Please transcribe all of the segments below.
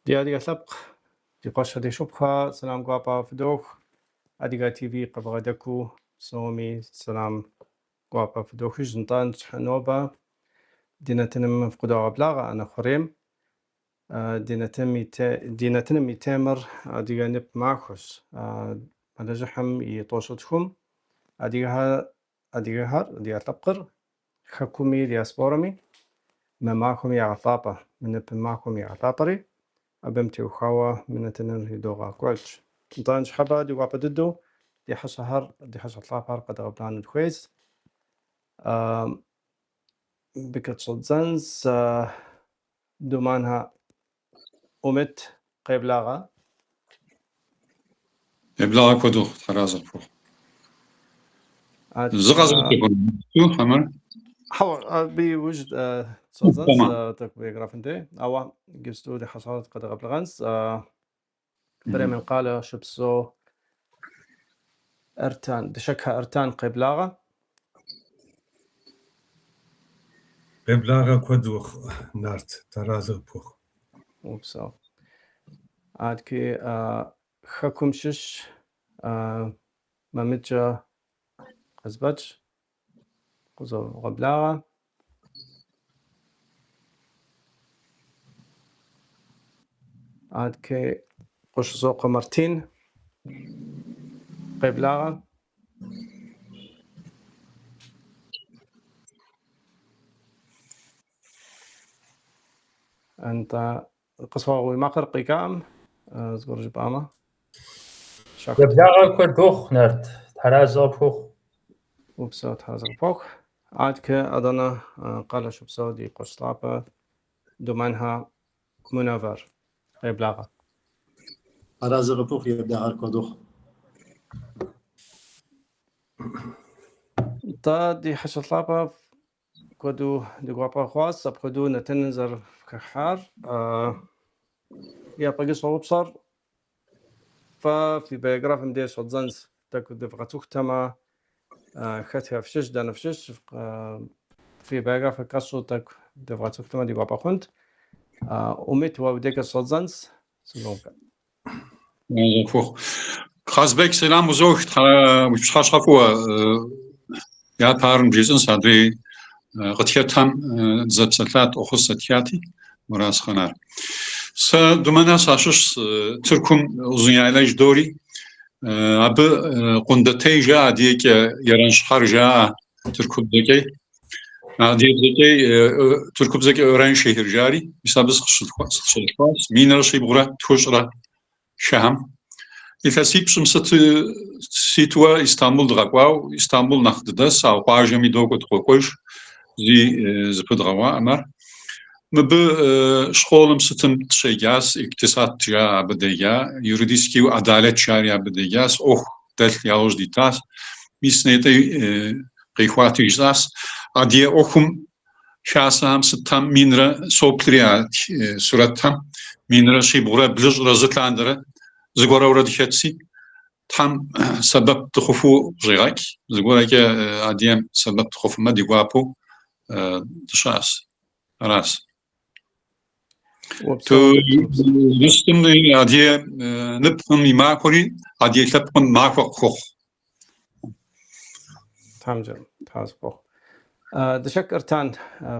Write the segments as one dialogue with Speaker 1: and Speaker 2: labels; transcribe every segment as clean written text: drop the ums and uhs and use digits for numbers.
Speaker 1: Ди адыгэ лъэпкъ, ди къуэшхэ, ди шыпхъухэ, сэлам гуапэ фыдох. Адыгэ ТВ къыбгъэдэкӏыу псоми сэлам гуапэ фыдохыж. Нтӏэ, нобэ ди нэтыным фыкъыдогъэблагъэ ӏэнэ хъурейм. Ди нэтыным и темэр Адыгэ нып махуэщ. Мэлыжьыхьым и 15-м адыгэхэр, адыгэ лъэпкъыр хэкуми диаспорами мы махуэм ягъэлъапӏэ, мы ныпым махуэм ягъэлъапӏэри, абым теухуауэ мы нэтыныр идогъэкӏуэкӏ. Нтӏэ, ныщхьэбэ ди гуапэ дыдэу ди хьэщӏэхэр, ди хьэщӏэ лъапӏэхэр къэдгъэблэгъэну дыхуейщ. Мыбыкӏэ щӏэддзэнщ. Думэнхэ Умит, къеблагъэ.
Speaker 2: Еблагъэ куэд ухъу, Тхьэразэ къыпхухъу. Зыкъэзгъэцӏыхуну, хьэмэрэ?
Speaker 1: Хьэуэ, абы иужь щӏэддзэнщ тӏэкӏу биографием дей. Ауэ иджыпсту ди хьэщӏэхэр къэдгъэблэгъэнщ. Бремен къалэ щыпсэу Эртан, Дыщэкхэ Эртан къеблагъэ.
Speaker 3: Къеблагъэ куэд ухъу, Нарт, Тхьэразэ къыпхухъу.
Speaker 1: Упсэу. Адэкӏи хэкум щыщ Мамыкӏэ Къазбэч къызогъэблагъэ. Адэкӏи Къуэщӏысокъуэ Мартин къеблагъэ. Нтӏэ, къысхуэгъэгъу, уи макъыр къикӏаӏым, зыгуэр жыпӏамэ.
Speaker 4: Еблагъэ куэд ухъу, Нарт, Тхьэразэ къыпхухъу.
Speaker 1: Упсэу, Тхьэразэ къыпхухъу. Адэкӏэ Адана къалэ щыпсэу ди къуэш лъапӏэ Думэнхэ Мунэвэр къеблагъэ.
Speaker 5: Тхьэразэ къыпхухъу, еблагъэр куэд ухъу.
Speaker 1: Нтӏэ, ди хьэщӏэ лъапӏэ куэду ди гуапэ хъуащ, апхуэдэу нэтыным зэрыфхыхьар. Япэкӏэ щӏэупщӏэр фэ фи биографием деж щӏэддзэнщ, тӏэкӏу дывгъэцӏыхутэмэ, хэтхэ фщыщ, дэнэ фщыщ, фи биографие кӏэщӏу тӏэкӏу дывгъэцӏыхутэмэ ди гуапэ хъунт. Умит, уэ уи дежкӏэ щӏэддзэнщ, сыгугъэмкӏэ.
Speaker 2: Къазбек, сэлам узох, уи пщыхьэщхьэ фӏыуэ. Япэ ар ныбжесӏэнщ, адрей къытхэтхэм дызэпсэлъат, ӏуэхус зэтхати, мурас хъэнар. Сэ Думэнхэ сащыщ Тыркум Узуняйлэ жыдори, абы Къундэтей жаӏэ, адыгэкӏэ Ерэнщхьэр жаӏэ тыркубзэкӏэ. Адыгэбзэкӏэ тыркубзэкӏэ Örenşehir жари, мис абы сыкъыщалъхуащ, 1393-хэм. Илъэсипщӏым сыт ситуэ Истамбул дыкъэкӏуау, Истамбул нэхъ дыдэс, ауэ къуажэми докӏуэ дыкъокӏуэж, зи зыпыдгъэуаӏым ар. Мыбы школым сытым дыщеджащ, икътисат жаӏэ абы деджа, юридический адалет жари абы деджащ, ӏуэху дэлъ яужь дитащ. Мис нетӏэ къихуати жысӏащ. Адыгэ ӏуэхум хасэхэм сытхэм минрэ соплъри а сурэтхэм 1371 лъандэрэ зыгуэрэурэ дыхэтси, Тхьэм сэбэп дыхъуфу къыщӏигъэкӏ, зыгуэрэкӏэ адыгэм сэбэп дыхъуфымэ ди гуапэу дыщыӏэщ. Аращ. Рустым адыгэ ныпым и махуэри адыгэ лъэпкъым махуэ къыхухъу.
Speaker 1: Тхьэмкӏэ, Тхьэ сыпхухъу. Дыщэк Эртан,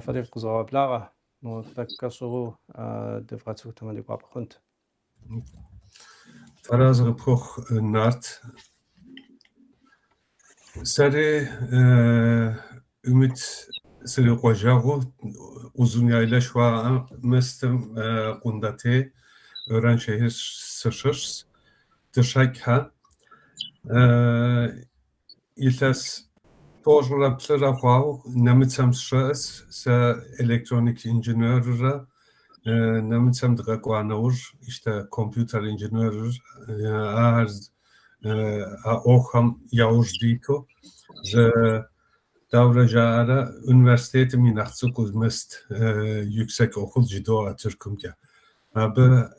Speaker 1: фэри фыкъызогъэблагъэ. Мо тӏэкӏу кӏэщӏу дывгъэцӏыхутэмэ ди гуапэ хъунт.
Speaker 3: Тхьэразэ къыпхухъу, Нарт. Сэри Умит срикъуажэгъуу Узуняйлэ жыхуаӏэм Мыстым Къундэтей Örenşehir сыщыщщ, Дыщэкӏхэ. Илъэс 93 хъуауэ нэмыцэм сыщыӏэс, сэ электроник инженеррэ нэмыцэм дыкъэкӏуа нэужь, ищтэ компьютер инженерыр ахэр а ӏуэхухэм яужь диту, зы даурэ жаӏэрэ университетым и нэхъ цӏыкӏуу Мыст Yüksek Okul жыдоӏэ Тыркумкӏэ. Абы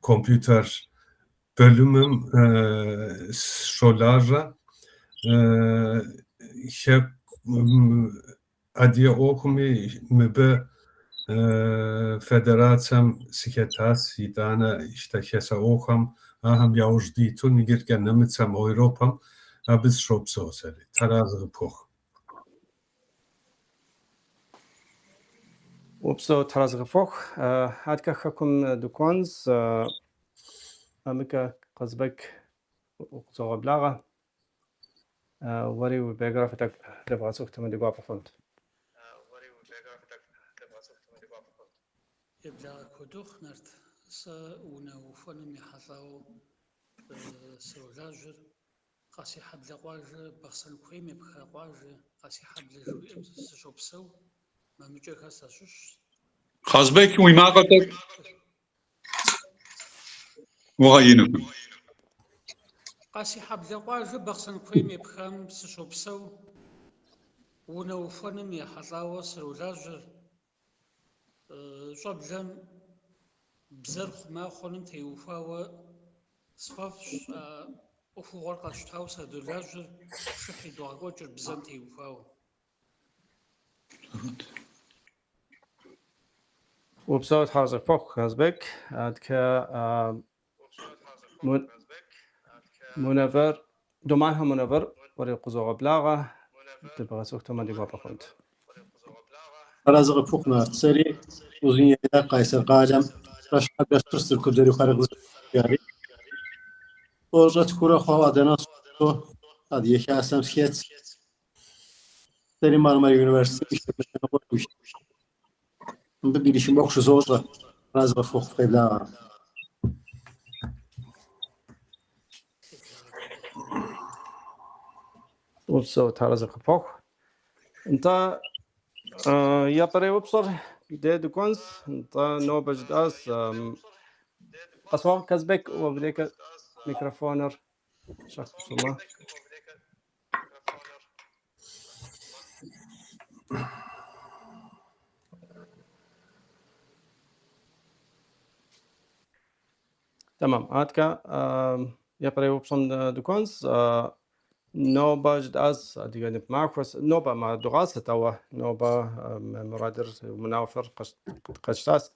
Speaker 3: компьютер бөлүмым щолажьэ. Адыгэ ӏуэхуми мыбы Федерацэм сыхэтас, итӏанэ ищтэ Хасэ ӏуэхухэм ахэм яужь диту иджыркӏэ нэмыцэм, Европэм абы сыщопсэу сэри. Тхьэразэ къыпхухъу.
Speaker 1: Упсэу, Тхьэразэ къыпхухъу. Адкэ хэкум дыкӏуэнщ. Мамыкӏэ Къазбэк укъызогъэблагъэ. Уэри уи биографие тӏэкӏу дэбгъэцӏыхутэмэ ди гуапэ хъунт.
Speaker 6: Еблагъэ куэд ухъу, Нарт. Сэ унэ ухуэным ехьэлӏауэ сролажьэр. Къэсейхьэблэ къуажэ, Бахъсэн куейм епха къуажэ, Къэсейхьэблэ жыхуиӏэм сыщопсэу, Мамыкӏэхэ сащыщщ.
Speaker 2: Къазбек, уи макъыр тӏэкӏу угъэинукъым.
Speaker 6: Къэсейхьэблэ къуажэ, Бахъсэн куейм епхам сыщопсэу, унэ ухуэным ехьэлӏауэ сролажьэр. Щӏэблэм бзэр хъума хъуным теухуауэ сфӏэфӏщ а ӏуэхугъуэр къэсщтауэ садолажьэр, пшыхь идогъэкӏуэкӏыр бзэм теухуауэ.
Speaker 1: Упсэу, Тхьэразэ къыпхухъу, Казбек. Адкэ Мунэвэр, Думанхэ Мунэвэр уэри укъызогъэблагъэ, дыбгъэцӏыхутэмэ ди гуапэ хъунт.
Speaker 5: Аразы къыпхухъу, Нарт. Сэри Узуняйла Къайсэр къалэм Къэшхьэблэ щыщ тыркубзэри жари. Тӏощӏрэ тхурэ хъуауэ Адана сыщыпсэу, Адыгэ Хасэм сыхэтс. Сэри Мармара университетым и Мыбы bilişim ӏуэху щызощӏэ. Аразы къыфхухъу, фыкъеблагъэ.
Speaker 1: Упсэу, Тхьэразэ къыпхухъу. Нтӏэ, япэрей упщӏэр дей дыкӏуэнщ. Нтӏэ, нобэ жытӏащ. Къэсуагъ Казбек, уэ микрофоныр щэху пщӏымэ. Тэмэм. Аткӏэ япэрей упщӏэм дыкӏуэнщ. Нобэ жытӏащ Адыгэ нып махуэ. Нобэ ма дыгъуасэт, ауэ нобэ мурадыр унафэр къэтщтащ.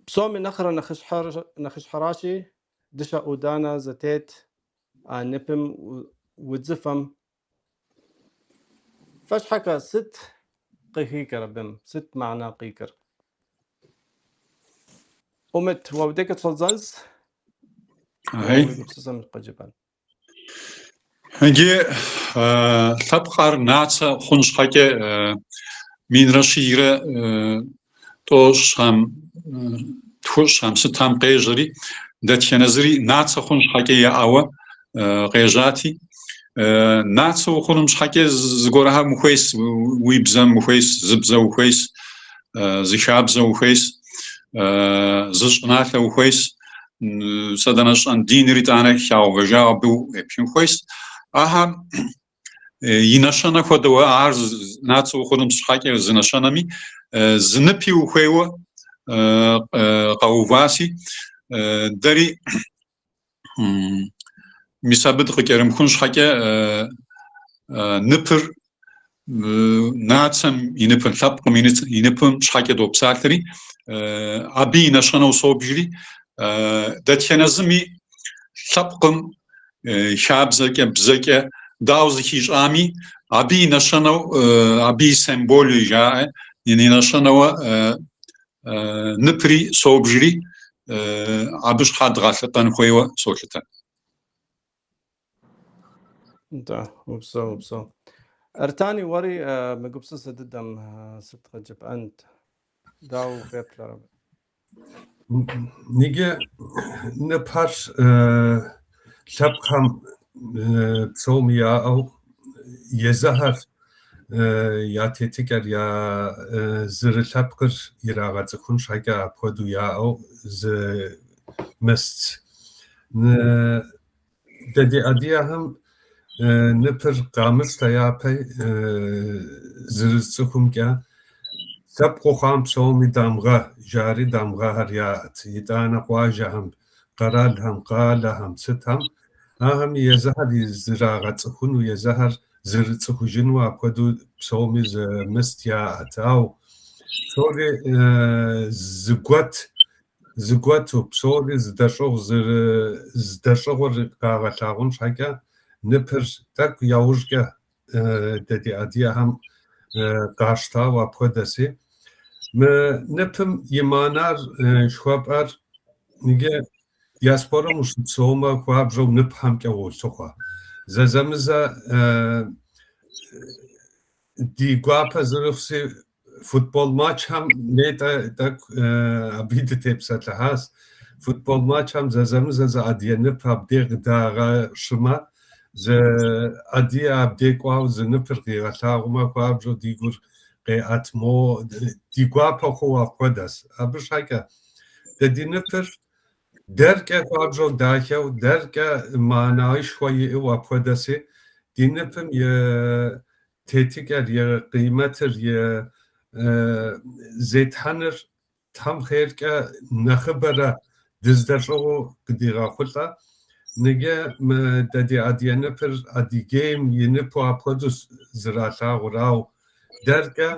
Speaker 1: Псоми нэхърэ нэхъыщхьэращи, дыщэ ӏуданэ зытет а ныпым удзыфэм фэ щхьэкӏэ сыт къыхикӏыр абым? Сыт мыхьэнэ къикӏыр? Умит, уэ абдей къыщӏэдзэнщ.
Speaker 2: Ахьей.
Speaker 1: Уи гупсысэм къыджепӏэн.
Speaker 2: Иджы лъэпкъхэр нацэ хъун щхьэкӏэ минрэ щийрэ тӏощӏхэм, тхущӏхэм, сытхэм къежьэри, дэтхэнэ зыри нацэ хъун щхьэкӏэ яӏауэ къежьати, нацэ ухъуным щхьэкӏэ зыгуэрхэм ухуейс, уи бзэм ухуейс, зы бзэ ухуейс, зы хабзэ ухуейс, зы щӏыналъэ ухуейс, сэ дэнэ сщӏэн диныр итӏанэ хагъэувэжауэ абы уеплъын хуейс. Ахэм и нэщэнэ хуэдэу ар нацэ ухъуным щхьэкӏэ зы нэщэнэми, зы ныпи ухуейуэ къэуваси, дэри мис абы дыкъыкӏэрымыхун щхьэкӏэ ныпыр нацэм и ныпым, лъэпкъым и ныпым щхьэкӏэ допсалъэри, абы и нэщэнэу собжри, дэтхэнэ зыми лъэпкъым хабзэкӏэ, бзэкӏэ дауэ зыхищӏами, абы и нэщэнэу, абы и символу жаӏэ, и нэщэнэуэ ныпри собжри, абы щхьэ дгъэлъэпӏэн хуейуэ солъытэ.
Speaker 1: Нтӏэ, упсэу, упсэу. Эртани, уэри мы гупсысэ дыдэм сыт къыджепӏэнт? Дауэ укъеплърэ абы?
Speaker 3: Иджы ныпхэр лъэпкъхэм псоми яӏэу езыхэр я тетыкӏэр, я зэрылъэпкъыр ирагъэцӏыхун щхьэкӏэ апхуэдэу яӏэу зы мыст. Дэ ди адыгэхэм ныпыр къамыщтэ япэ зэрысцӏыхумкӏэ, лъэпкъыу хъуам псоми дамгъэ жари дамгъэхэр яӏэт. Итӏанэ къуажэхэм, къэралхэм, къалэхэм, сытхэм ахэми езыхэр зрагъэцӏыхуну, езыхэр зэрыцӏыхужыну апхуэдэу псоми зы мыст яӏэт. Ауэ Псори зыгуэт, зыгуэту, псори зыдэщӏыгъу, зыдэщӏыгъур къагъэлъагъун щхьэкӏэ ныпыр тӏэкӏу яужькӏэ дэ ди адыгэхэм къащтауэ апхуэдэси. Мы ныпым и мыхьэнэр жыхуэпӏэр иджы диаспорэм ущыпсэумэ, хуабжьэу ныпхэмкӏэ уолъыхъуэ. Зэзэмызэ ди гуапэ зэрыхъуси, футбол матчхэм нетӏэ тӏэкӏу абы дытепсэлъыхьащ. Футбол матчхэм зэзэмызэ зы адыгэ нып абдей къыдагъэщымэ, зы адыгэ абдей кӏуауэ зы ныпыр къигъэлъагъумэ, хуабжьэу ди гур къеӏэт, мо ди гуапэ хъууэ апхуэдэщ. Абы щхьэкӏэ дэ ди ныпыр дэркӏэ хуабжьэу дахэу, дэркӏэ мыхьэнэшхуэ иӏэу апхуэдэси, ди ныпым и тетыкӏэр, и къимэтыр, и зетхьэныр Тхьэм хъеркӏэ нэхъыбэрэ дыздэщӏыгъуу къыдигъэхъулӏэ. Ныджы мы дэ ди адыгэ ныпыр Адыгейм и ныпу апхуэдэу зэралъагъур, ауэ дэркӏэ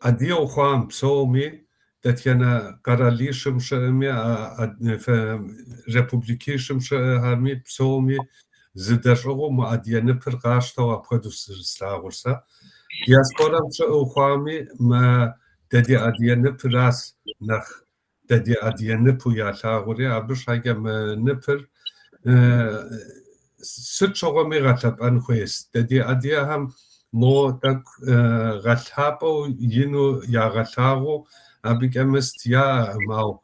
Speaker 3: адыгэу хъуам псоми, дэтхэнэ къэралищым щыӏэми, републикищым щыӏэхэми псоми зыдэщӏыгъуу мы адыгэ ныпыр къащтэу апхуэдэу зэрыслъагъур сэ. Диаспорэм щыӏэу хъуами, мы дэ ди адыгэ ныпыращ нэхъ дэ ди адыгэ ныпу ялъагъури, абы щхьэкӏэ мы ныпыр сыт щыгъуэми гъэлъэпӏэн хуейщ. Дэ ди адыгэхэм мо тӏэкӏу гъэлъапӏэу ину ягъэлъагъуэу абыкӏэ мыст яӏэкъым, ауэ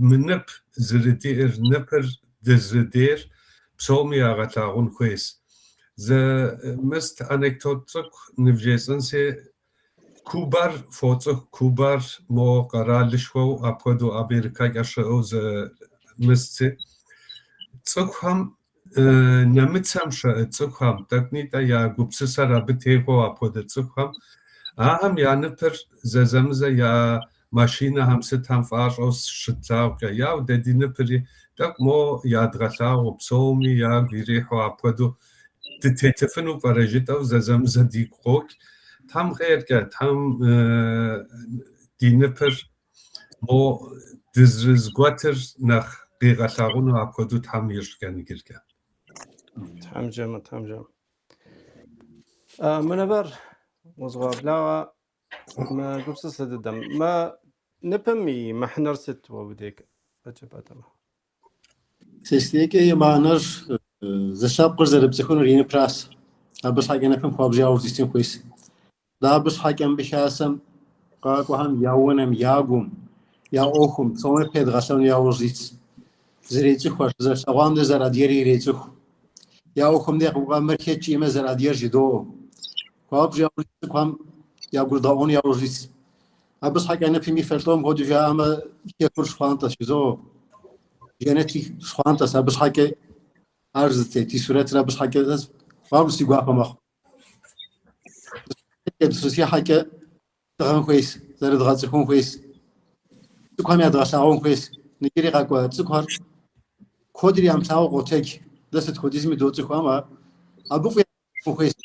Speaker 3: мы нып зэрыдиӏэр, ныпыр дызыдейр псоми ягъэлъагъун хуейщ. Зы мыст анекдот цӏыкӏу нывжесӏэнси, Кубэр фоцӏыху, Кубэр мо къэралышхуэу апхуэдэу Америкэкӏэ щыӏэу зы мыстси. Цӏыхухэм нэмыцэм щыӏэ цӏыхухэм, тӏэкӏунитӏэ я гупсысэр абы техуэу апхуэдэ цӏыхухэм, ахэм я ныпыр зэзэмызэ я машинэхэм сытхэм фӏащӏэу щытлъагъукӏэ, яу дэ ди ныпыри тӏэкӏу мо ядгъэлъагъуу, псоми ягу ирихьу апхуэдэу дытетыфыну пӏэрэ жытӏэу зэзэмызэ дигу къокӏ. Тхьэм хъеркӏэ, Тхьэм ди ныпыр мо дызэрызэгуэтыр нэхъ къигъэлъагъуну апхуэдэу Тхьэм ищӏкӏэ ныджыркӏэ.
Speaker 1: Тхьэм жэмэ, Тхьэм жэмэ. Мунэвэр, узогъэблагъэ мы гупсысэ дыдэм. Мы ныпым и мыхьэнэр сыт уэ уи дежкӏэ жыпӏэтэмэ?
Speaker 5: Сэ си дежкӏэ и мыхьэнэр зы лъэпкъыр зэрыпцӏыхунур и ныпращ. Абы щхьэкӏэ ныпым хуабжьу яужь дитын хуейщ. Дэ абы щхьэкӏэ мыбы хасэм къакӏуэхэм я унэм, я гум, я ӏуэхум псоми педгъэлъэну яужь дитщ. Зэрецӏыху, щызэрылъэгъуам дэ зэрыадыгэри ирецӏыху. Я ӏуэхум дей къыкӏуа мыр хэт жиӏэмэ зэрыадыгэр жыдоӏэ. Хуабжьу яужь ит цӏыкӏухэм ягурыдгъэӏуэну яужь дитщ. Абы щхьэкӏэ ныпым и фэр лӏом хуэдэу жаӏэмэ, хэкур щхъуантӏэщ жызоӏэ. Жэнэтри щхъуантӏэщ, абы щхьэкӏэ ар зытет и сурэтыр абы щхьэкӏэ хуабжьу си гуапэ мэхъу. Дыщызэхыхьэкӏэ тӏыгъын хуейщ, зэрыдгъэцӏыхун хуейщ, цӏыкӏухэм ядгъэлъагъун хуейщ. Иджыри къакӏуэ цӏыкӏухэр куэдыр ямылъагъуу къотэдж, дэ сыт хуэдизми доцӏыху, ауэ абы фӏы ядгъэлъагъун хуейщ.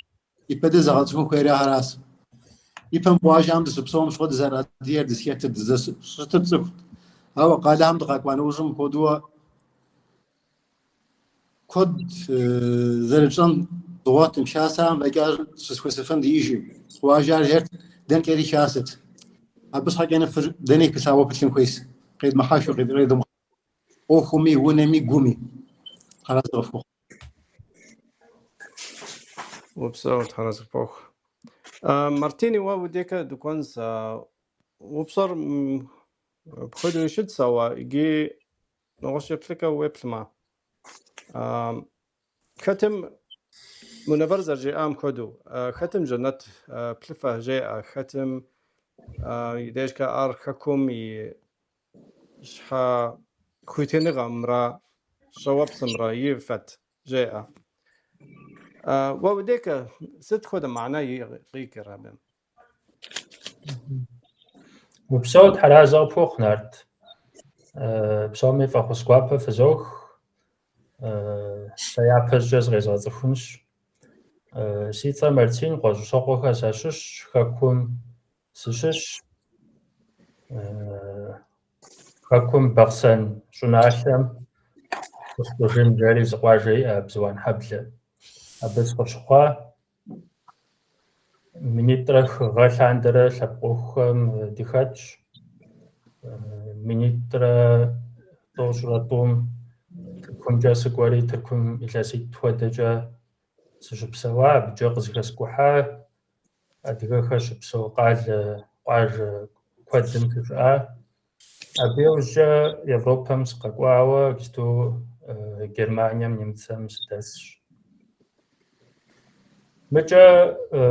Speaker 5: Ипэ дызэгъэцӏыхун хуейр ахэращ. Ипэм къуажэхэм дыщыпсэум щыгъуэ дызэрыадыгэр, дызыхэтыр, дыздэщытыр тцӏыхут. Ауэ къалэхэм дыкъэкӏуа нэужьым мыпхуэдэу куэд зэрытщӏэн дгъуэтым, хасэхэм фӏэкӏа щызэхуэсыфын диӏэжым. Къуажэр жерт, дэнкӏэри хасэт. Абы щхьэкӏэ ныпыр дэни пылъауэ пылъын хуейщ, къедмыхьэхыу, ӏуэхуми, унэми, гуми. Тхьэразэ къыфхухъу.
Speaker 1: Упсэу, Тхьэразэ къыпхухъу. Мартини, уэ уи декӏэ дыкӏуэнщ. Упщӏэр апхуэдэу щытщ, ауэ иджы нэгъуэщӏ еплъыкӏэ уеплъмэ. Хэтым Мунэвэр зэрыжиӏам хуэдэу, хэтым жэнэт плъыфэ жеӏэ, хэтым и дежкӏэ ар хэкум и щхьэхуитыныгъэмрэ щӏыуэпсымрэ и фэт жеӏэ. Уэ уи декӏэ сыт хуэдэ мыхьэнэ къикӏыр абы?
Speaker 4: Упсэу, Тхьэразэ къыпхухъу, Нарт. Псоми фӏэхъус гуапэ фызох. Сэ япэщӏыкӏэ зыкъезгъэцӏыхунщ. Си цӏэр Мартин, Къуэщӏысокъуэхэ сащыщщ, Хэкум сыщыщщ. Хэкум Бахъсэн щӏыналъэм Къускъужын жери зы къуажэ иӏэ, Бзуанхьэблэ. Абы сыкъыщыхъуа. 2003 гъэ лъандэрэ лъэпкъ ӏуэхухэм дыхэтщ. 2023-м Тыркумкӏэ сыкӏуэри, Тыркум илъэситӏ хуэдэкӏэ сыщыпсэуа, абыкӏэ къызэхэскӏухьа, адыгэхэр щыпсэу къалэ, къуажэ куэдым сыщыӏа. Абы иужькӏэ Европэм сыкъэкӏуауэ, иджысту Германием, Немыцэм сыдэсщ. Мыкӏэ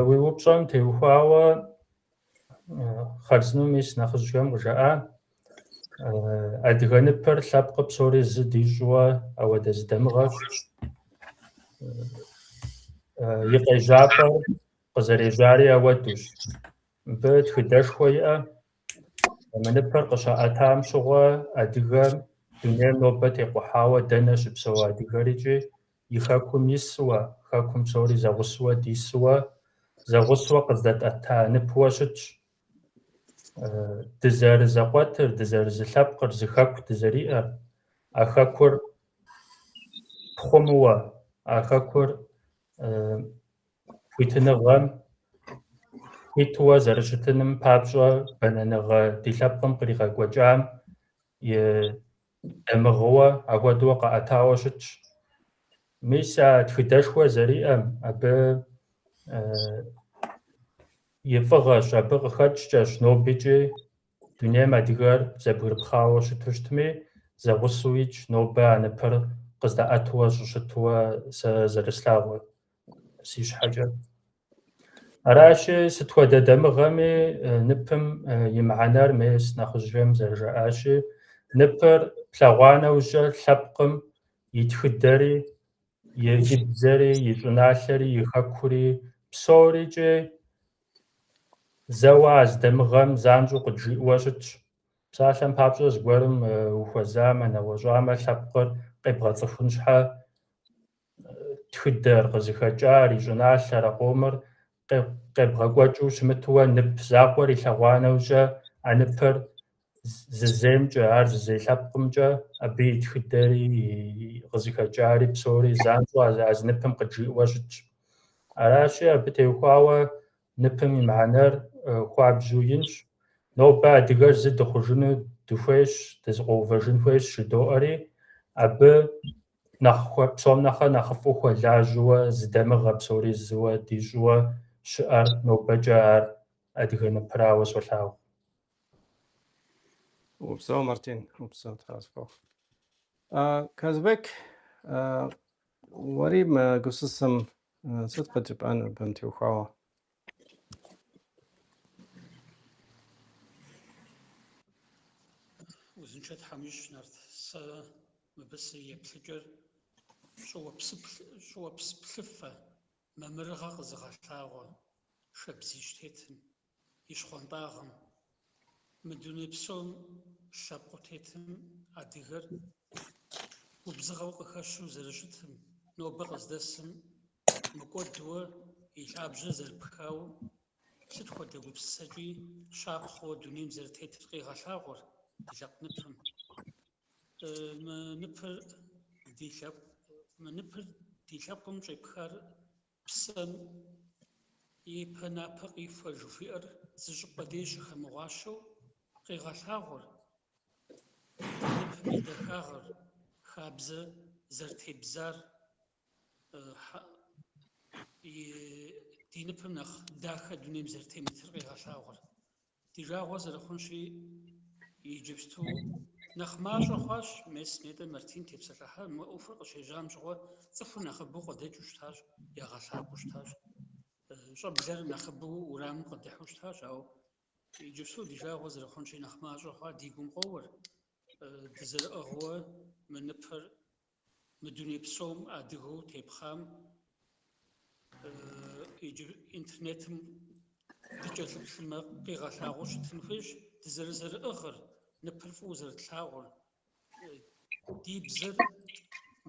Speaker 4: уи упщӏэм теухуауэ хъарзынэу мис нэхъыжьхэм къыжаӏа, адыгэ ныпыр лъэпкъыр псори зы дищӏуэ ауэдэ зы дамыгъэщ. И къежьапӏэр къызэрежьари ауэдущ. Мыбы тхыдэшхуэ иӏэ. Мы ныпыр къыщаӏэтам щыгъуэ адыгэр дунейм нобэ текъухьауэ дэнэ щыпсэу адыгэрикӏи и хэкум исуэ, хэкум псори зэгъусуэ дисуэ, зэгъусуэ къыздэтӏэта ныпуэ щытщ. Дызэрызэкъуэтыр, дызэрызылъэпкъыр, зы хэку дызэриӏэр, а хэкур тхъумэуэ, а хэкур хуитыныгъэм хуитуэ зэрыщытыным папщӏэ бэнэныгъэ ди лъэпкъым къригъэкӏуэкӏам и дамыгъэуэ апхуэдэуэ къаӏэтауэ щытщ. Мис а тхыдэшхуэ зэриӏэм, абы и фӏыгъэщ, абы къыхэкӏкӏэщ нобикӏи дунейм адыгэр зэбгрыпхъауэ щыту щытми, зэгъусэуикӏ нобэ а ныпыр къыздаӏэтуэ щӏыщытуэ сэ зэрыслъагъур си щхьэкӏэ. Аращи, сыт хуэдэ дамыгъэми ныпым и мыхьэнэр мес нэхъыжьхэм зэрыжаӏащи, ныпыр плъэгъуа нэужькӏэ лъэпкъым и тхыдэри, и бзэри, и щӏыналъэри, и хэкури, псорикӏи зэуэ а зы дамыгъэм занщӏэу къыджиӏэуэ щытщ. Псалъэм папщӏэ, зыгуэрым ухуэзамэ, нэгъуэщӏамэ, лъэпкъыр къебгъэцӏыхун щхьэ тхыдэр къызыхэкӏар, и щӏыналъэр, а къомыр къебгъэкӏуэкӏыу щымытуэ нып закъуэр илъэгъуа нэужькӏэ а ныпыр зызеймкӏэ, ар зызей лъэпкъымкӏэ абы и тхыдэри, къызыхэкӏари псори занщӏэу а зы ныпым къыджиӏэуэ щытщ. Аращи, абы теухуауэ ныпым и мыхьэнэр хуабжьу инщ. Нобэ адыгэр зы дыхъужыну дыхуейщ, дызэкъуэувэжын хуейщ жыдоӏэри, абы нэхъ псом нэхърэ нэхъыфӏу хуэлажьэуэ зы дамыгъэ псори зыуэ дищӏуэ щыӏэр нобэкӏэ ар адыгэ ныпырауэ солъагъу.
Speaker 1: Упсэу, Мартин, упсэу, Тхьэразэ Казбек, уэри мы гупсысэм сыт къыджепӏэн абым теухуауэ?
Speaker 6: Узыншэ Тхьэм уищӏ, Нарт. Сэ мыбы си еплъыкӏэр щӏыуэпс плъыфэ, мамырыгъэ къэзыгъэлъагъуэ шабзищ тетым, и щхъуантӏагъэм. Мы дуней псом лъэпкъыу тетым адыгэр губзыгъэу къыхэщу зэрыщытым, нобэ къыздэсым мыкӏуэдуэ и лъабжьэр зэрыпхауэ, сыт хуэдэ гупсысэкӏи щапхъэуэ дунейм зэрытетыр къегъэлъагъуэр ди лъэпкъ ныпым. Мы ныпыр ди лъэпкъ, мы ныпыр ди лъэпкъым щӏепхар псэм ипэ напэ къихуэ жыхуиӏэр зы щӏыпӏэ деж щыхэмыгъуащэу къегъэлъагъуэр, ди ныпым и дахагъэр, хабзэ зэрытебзар, ди ныпым нэхъ дахэ дунейм зэрытемытыр къегъэлъагъуэр. Ди жагъуэ зэрыхъунщи, иджыпсту нэхъ мащӏэ хъуащ, мес нетӏэ Мартин тепсэлъыхьар, мы ӏуэхур къыщежьам щыгъуэ цӏыхур нэхъыбэу къыдэкӏыу щытащ, ягъэлъапӏэу щытащ. Щӏэблэр нэхъыбэу уэрамым къыдыхьэу щытащ, ауэ иджыпсту ди жагъуэ зэрыхъунщи, нэхъ мащӏэ хъуа, ди гум къоуэр. Дызэрыӏыгъыуэ мы ныпыр мы дуней псом адыгэу тепхъам иджы интернетым дыкӏэлъыплъмэ къигъэлъагъуэу щытын хуейщ дызэрызэрыӏыгъыр, ныпыр фӏыуэ зэрытлъагъур, ди бзэр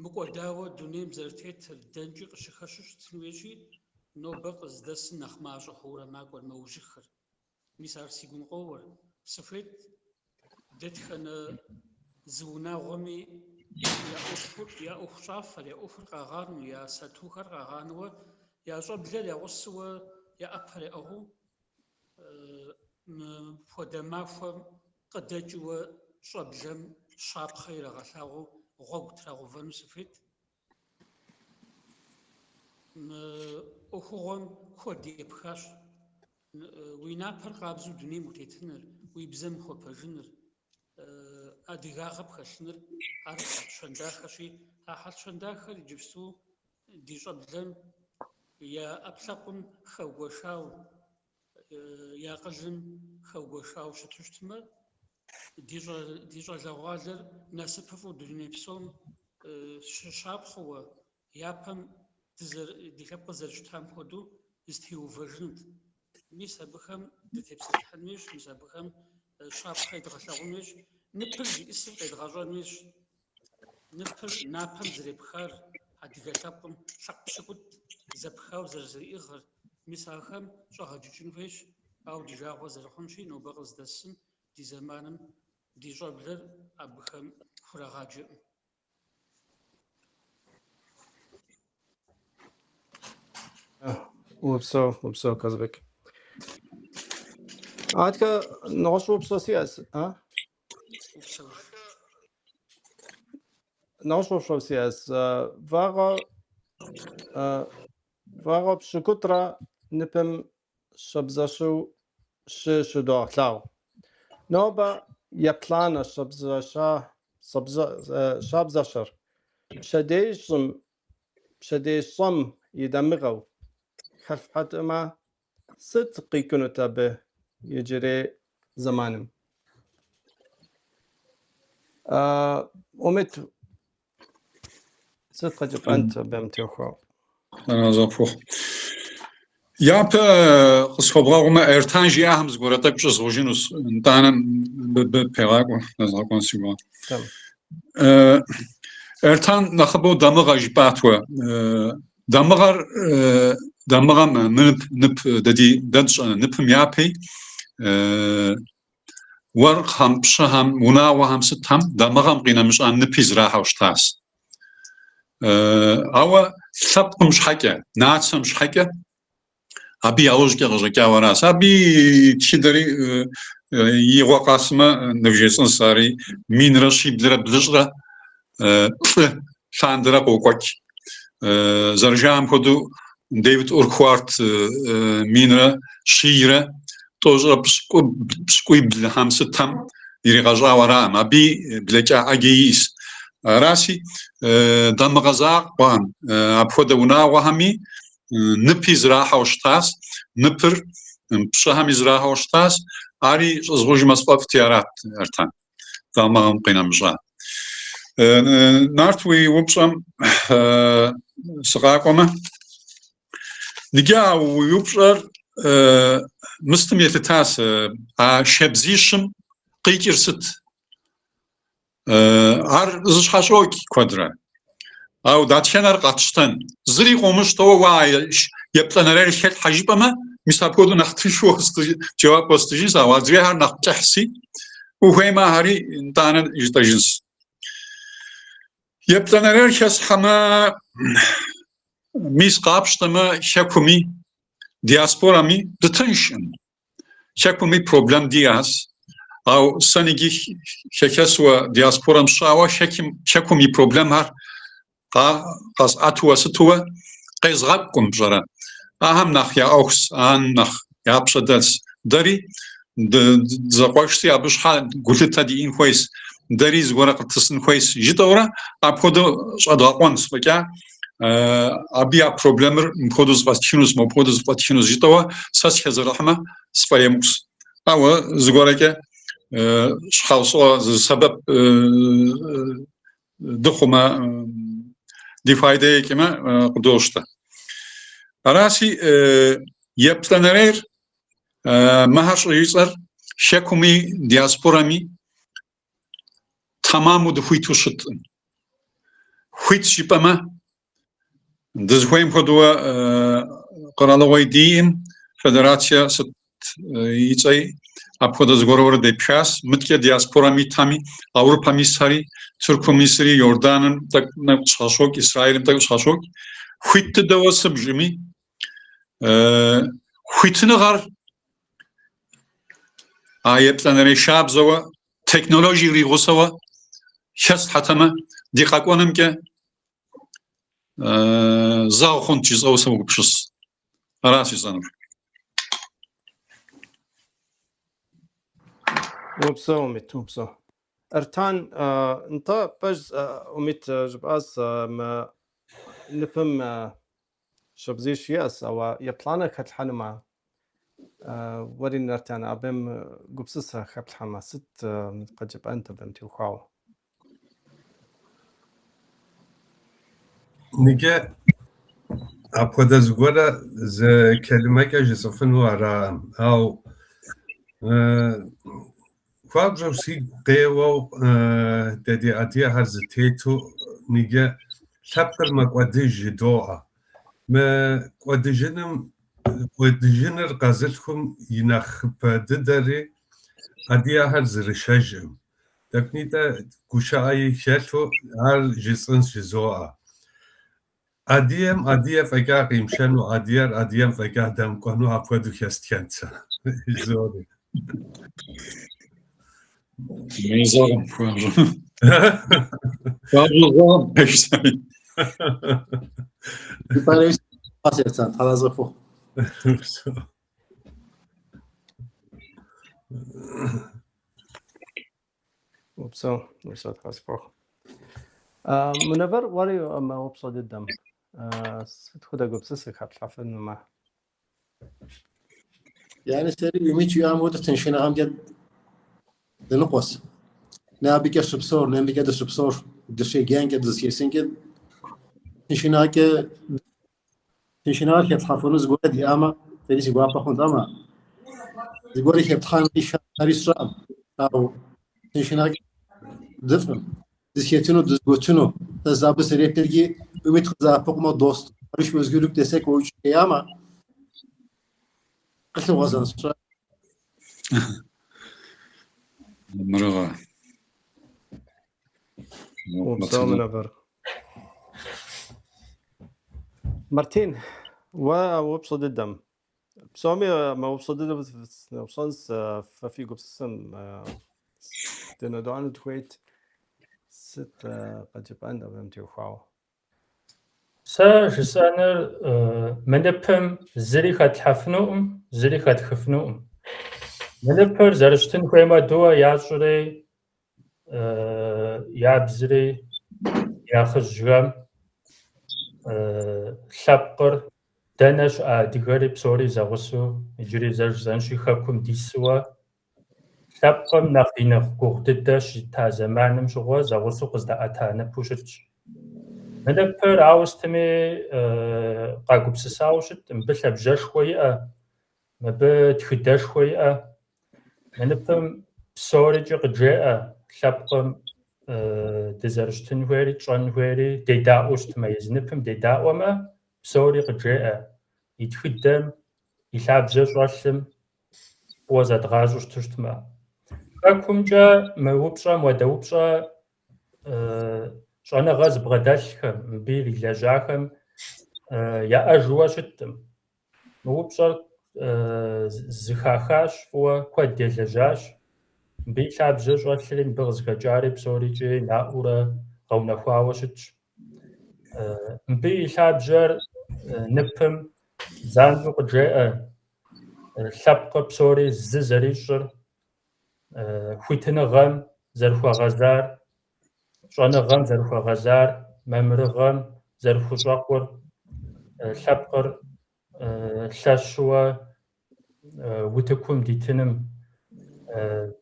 Speaker 6: мыкӏуэдауэ дунейм зэрытетыр дэнкӏи къыщыхэщу щытын хуейщи, нобэ къыздэсым нэхъ мащӏэ хъуурэ макӏуэр, мэужьыхыр. Мис ар си гум къоуэр. Сыхуейт дэтхэнэ зы унагъуэми я ӏуэхур, я ӏуэхущӏафэр, я ӏуэхур къагъанэу, я сатухэр къагъанэуэ, я щӏэблэр я гъусэуэ, я ӏэпэр яӏыгъыу мыпхуэдэ махуэм къыдэкӏыуэ щӏэблэм щапхъэ ирагъэлъагъуу гъуэгу трагъэувэну сыхуейт. Мы ӏуэхугъуэм куэд епхащ. Уи напэр къабзэу дунейм утетыныр, уи бзэм ухуэпэжыныр, адыгагъэ пхэлъыныр ар хьэл-щэн дахэщи, а хьэл-щэн дахэр иджыпсту ди щӏэблэм я ӏэпкълъэпкъым хэугуэшауэ, я акъылым хэугуэшауэ щыту щытмэ, ди щӏалэгъуалэр насыпыфӏэу дуней псом щыщапхъэуэ, япэм ди лъэпкъыр зэрыщытам хуэдэу зэтеувэжынут. Мис абыхэм дытепсэлъыхьын хуейщ, мис абыхэм щапхъэ едгъэлъэгъун хуейщ, ныпыр зиӏысыр къедгъэщӏэн хуейщ. Ныпыр напэм зэрепхар, адыгэ лъэпкъым лъэпкъ пщыкӏутӏ зэпхауэ зэрызэриӏыгъыр, мис ахэм щӏэгъэджыкӏын хуейщ. Ауэ ди жагъуэ зэрыхъунщи, нобэ къыздэсым ди зэманым ди щӏэблэр абыхэм хурагъаджэкъым.
Speaker 1: Упсэу, упсэу, Казбек. Адэкӏэ нэгъуэщӏ упщӏэ сиӏэс, а?
Speaker 6: Упсэу.
Speaker 1: Нэгъуэщӏ упщӏэ сиӏэс. Вагъуэ, вагъуэ пщыкӏутӏрэ ныпым шабзэшэу щы щыдолъагъу. Нобэ еплӏанэ шабзэшэр пщэдей щӏэм и дамыгъэу хэтлъхьэтэмэ, сыт къикӏынут абы иджырей зэманым? Умит, сыт къыжыпӏэнт абым теухуауэ?
Speaker 2: Арэзы къыпхухъу. Япэ къысхуэбгъэгъумэ, Эртан жиӏахэм зыгуэрэ тӏэкӏу щӏызгъужынущ, нтӏанэ мыбы пегъакӏуэ, нэзгъэкӏуэн си гугъэ. Эртан нэхъыбэу дамыгъэ жыпӏат уэ. Дамыгъэр, дамыгъэм мы нып, нып дэ ди дэ тщӏэ ныпым япи уэркъхэм, пщыхэм, унагъуэхэм сытхэм дамыгъэм къинэмыщӏа ныпи зрахьэу щытащ. Ауэ лъэпкъым щхьэкӏэ, нацэм щхьэкӏэ абы яужькӏэ къыщӏэкӏауэ аращ. Абы и тхыдэри игъуэ къэсмэ нывжесӏэнщ, ари минрэ щиблрэ блыщӏрэ плӏы лъандэрэ къокӏуэкӏ. Зэрыжаӏэм хуэдэу Дэвид Уркуарт минрэ щийрэ тӏощӏрэ пщыкӏуиблхэм сытхэм иригъэщӏауэ араӏым. Абы блэкӏа ӏэджэ иӏэщ. Араси, дамыгъэ закъуэхэм, апхуэдэ унагъуэхэми ныпи зрахьэу щытащ, ныпыр пщыхэми зрахьэу щытащ. Ари щӏызгъужмэ сфӏэфӏти арат, Эртан, дамыгъэм къинэмыщӏа. Нарт, уи упщӏэм сыкъакӏуэмэ, иджы а уи упщӏэр мыстым елъытащ, а шабзищым къикӏыр сыт? Ар зыщхьэщокӏ куэдрэ. Ауэ дэтхэнэр къэтщтэн? Зыри къомыщтэуэ уэ а еплӏанэрейр хэлъхьэ жыпӏэмэ, мис апхуэдэу нэхъ тыншу жэуап уэстыжынщ, ауэ адрейхэр нэхъ кӏыхьси, ухуеймэ ахэри нтӏанэ жытӏэжынщ. Еплӏанэрейр хэсхьэмэ, мис къапщтэмэ, хэкуми, диаспорами дытыншкъым. Хэкуми проблем диӏэщ. Ауэ сэ иджы хэхэсуэ диаспорэм сщӏауэ хэкум и проблемхэр къэсӏэтуэ сытуэ къезгъэкӏукъым, пщӏэрэ. Ахэм нэхъ я ӏуэхущ, ахэм нэхъ я пщэ дэлъщ. Дэри дызэкъуэшщи, абы щхьэ гулъытэ диӏэн хуейщ, дэри зыгуэрэ къыттысын хуейщ жытӏэурэ апхуэдэу щӏэдгъэкъуэнщ фӏэкӏа абы я проблемыр мыпхуэдэу зэфӏэтхынущ, мопхуэдэу зэфӏэтхынущ жытӏэуэ сэ сыхэзэрыхьмэ сфӏэемыкӏущ. Ауэ зыгуэрэкӏэ щхьэусыгъуэ зы сэбэп дыхъумэ, ди файдэ екӏымэ къыдощтэ. Араси, еплӏанэрейр мыхэр щӏыжысӏэр хэкуми диаспорами тэмаму дыхуиту щыткъым. Хуит жыпӏэмэ, дызыхуейм хуэдэу къэралыгъуэ диӏым, федерацие сыт. и цӏэи, апхуэдэ зыгуэрурэ депхащ. Мыткӏэ диаспорэм итхэми, Аурупэм исхэри, Тыркум исри, Иорданым тӏэкӏу нэкӏу щхьэщокӏ, Израилым тӏэкӏу щхьэщокӏ. Хуит дыдэуэ сыбжми, хуитыныгъэр а еплӏанэрей шабзэуэ, технологиер игъусэуэ хэслъхьэтэмэ, ди къэкӏуэнымкӏэ зэгъ хъунт жысӏэу согупсыс. Аращ жысӏэнур.
Speaker 1: Упсэу, Умит, упсэу. Эртан, нтӏэ, пэж, Умит, жыпӏащ мы ныпым шабзищ иӏэщ, ауэ еплӏанэ хэтлъхьэнумэ, уэри, Эртан, абым гупсысэ хэплъхьэмэ, сыт къыджепӏэнт абым теухуауэ?
Speaker 3: Ныджэ апхуэдэ зыгуэрэ зы келимэкӏэ жысӏэфыну араӏым, ауэ хуабжьу сигу къеуэу дэ ди адыгэхэр зытету ныджэ лъэпкъыр мэкӏуэдыж жыдоӏэ. Мы кӏуэдыжыным кӏуэдыжыныр къэзылъхум и нэхъыбэ дыдэри адыгэхэр зэрышэжӏым. Тӏэкӏунитӏэ гушыӏэи хэлъу ар жысӏэнщ жызоӏэ. Адыгэм адыгэ фӏэкӏа къимышэну, адыгэр адыгэм фӏэкӏа дэмыкӏуэну апхуэдэу хэстхэнт сэ жызоӏэри.
Speaker 2: Зэгъым хуабжьу. Хуабжьу зэгъым пэжщ.
Speaker 5: Жыпӏэрейщ, Эртан, Тхьэразэ фыхъу.
Speaker 1: Упсэу, упсэу, Тхьэ сыхуэхъу. Мунэвэр, уэри мы упщӏэ дыдэм сыт хуэдэ гупсысэ хэплъхьэфынумэ?
Speaker 5: Yani сэри Умит жиӏам хуэдэу тыншыныгъэмкӏэ дыныкъуэс. Нэ абыкӏэ щыпсэур, нэ мыбыкӏэ дыщыпсэур, дыщеджэнкӏэ, дызэхесынкӏэ тыншыныгъэкӏэ тыншыныгъэр хэтлъхьэфыну зыгуэр диӏамэ, сэри си гуапэ хъунт, амэ зыгуэри хэплъхьэнри шари сщӏэӏым. Ауэ тыншыныгъэкӏэ дыфӏым, дызэхэтыну, дызэгуэтыну. Сэ абы сыреплъырги, Умит къызэӏэпыкъумэ, dostluk, barış ve özgürlük desek o üç şey ama къылъыгъуэзэн сщӏэ.
Speaker 2: Мамырыгъэ.
Speaker 1: Упсэу, Мунэвэр. Мартин, уэ а упщӏэ дыдэм. Псоми мы упщӏэ дыдэм сыноупщӏэнщ, фэ фи гупсысэм дынэдэӏуэну дыхуейт. Сыт къыджепӏэн абым теухуауэ?
Speaker 4: Сэ жысӏэныр мы ныпым зыри хэтлъхьэфынукъым, зыри хэтхыфынукъым. Мы ныпыр зэрыщытын хуейм хуэдэуэ ящӏри, ябзри нэхъыжьхэм лъэпкъыр дэнэ щыӏэ адыгэри псори зэгъусэу иджыри зэ жысӏэнщи хэкум дисуэ лъэпкъым нэхъ и нэхъ гугъу дыдэ щита зэманым щыгъуэ зэгъусэу къыздаӏэта ныпу щытщ. Мы ныпыр ауэ сытми къагупсысауэ щыт, мыбы лъабжьэшхуэ иӏэ, мыбы тхыдэшхуэ иӏэ. Мы ныпым псорикӏи къыджеӏэ лъэпкъым дызэрыщытын хуейри, тщӏэн хуейри, дедаӏуэу щытмэ, езы ныпым дедаӏуэмэ, псори къыджеӏэ. И тхыдэм, и лъабжьэ щӏэлъым фӏыуэ зэдгъащӏэу щыту щытмэ. Хэкумкӏэ мы упщӏэм уэдэ упщӏэ щӏэныгъэ зыбгъэдэлъхэм, мыбы ирилэжьахэм яӏэжуэ щыткъым. Мы упщӏэр зыхахащ фӏыуэ, куэд елэжьащ. Мыбы и лъабжьэ щӏэлъри, мыбы къызыхэкӏари псорикӏи наӏуэрэ гъэунэхуауэ щытщ. Мыбы и лъабжьэр ныпым занщӏэу къыджеӏэ лъэпкъыр псори зы зэрищӏыр, хуитыныгъэм зэрыхуэгъэзар, щӏэныгъэм зэрыхуэгъэзар, мамырыгъэм зэрыхущӏэкъур, лъэпкъыр лъэщуэ утыкум дитыным.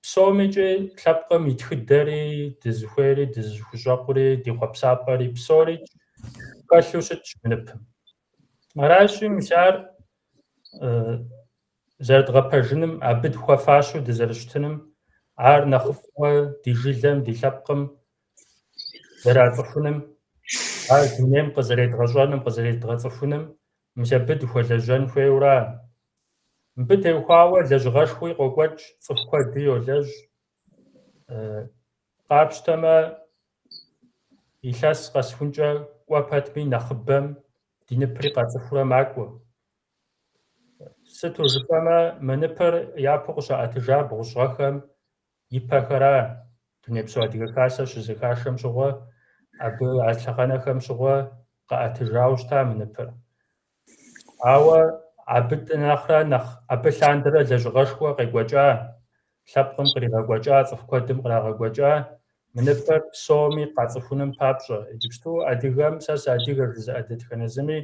Speaker 4: Псомикӏи лъэпкъым и тхыдэри, дызыхуейри, дызыхущӏэкъури, ди хъуэпсапӏэри псори хэлъу щытщ мы ныпым. Аращи, мис ар зэрыдгъэпэжыным, абы дыхуэфащэу дызэрыщытыным, ар нэхъыфӏуэ ди жылэм, ди лъэпкъым зэрацӏыхуным, ар дунейм къызэредгъэщӏэным, къызэредгъэцӏыхуным, мис абы дыхуэлэжьэн хуейуэра. Мыбы теухуауэ лэжьыгъэшхуи къокӏуэкӏ, цӏыху куэди йолэжь. Къапщтэмэ, илъэс къэсхункӏэ кӏуэ пэтми нэхъыбэм ди ныпри къацӏыхурэ макӏуэ. Сыту жыпӏэмэ, мы ныпыр япэу къыщаӏэтыжа бгъущӏ гъэхэм ипэхэра Дунейпсо Адыгэ Хасэр щызэхашэм щыгъуэ, абы а лъэхъэнэхэм щыгъуэ къаӏэтыжауэ щыта мы ныпыр. Ауэ абы нэхърэ нэхъ абы лъандэрэ лэжьыгъэшхуэ къекӏуэкӏа, лъэпкъым къригъэкӏуэкӏа, цӏыху куэдым кърагъэкӏуэкӏа мы ныпыр псоми къацӏыхуным папщӏэ. Иджыпсту адыгэм, сэ сыадыгэ жызыӏэ дэтхэнэ зыми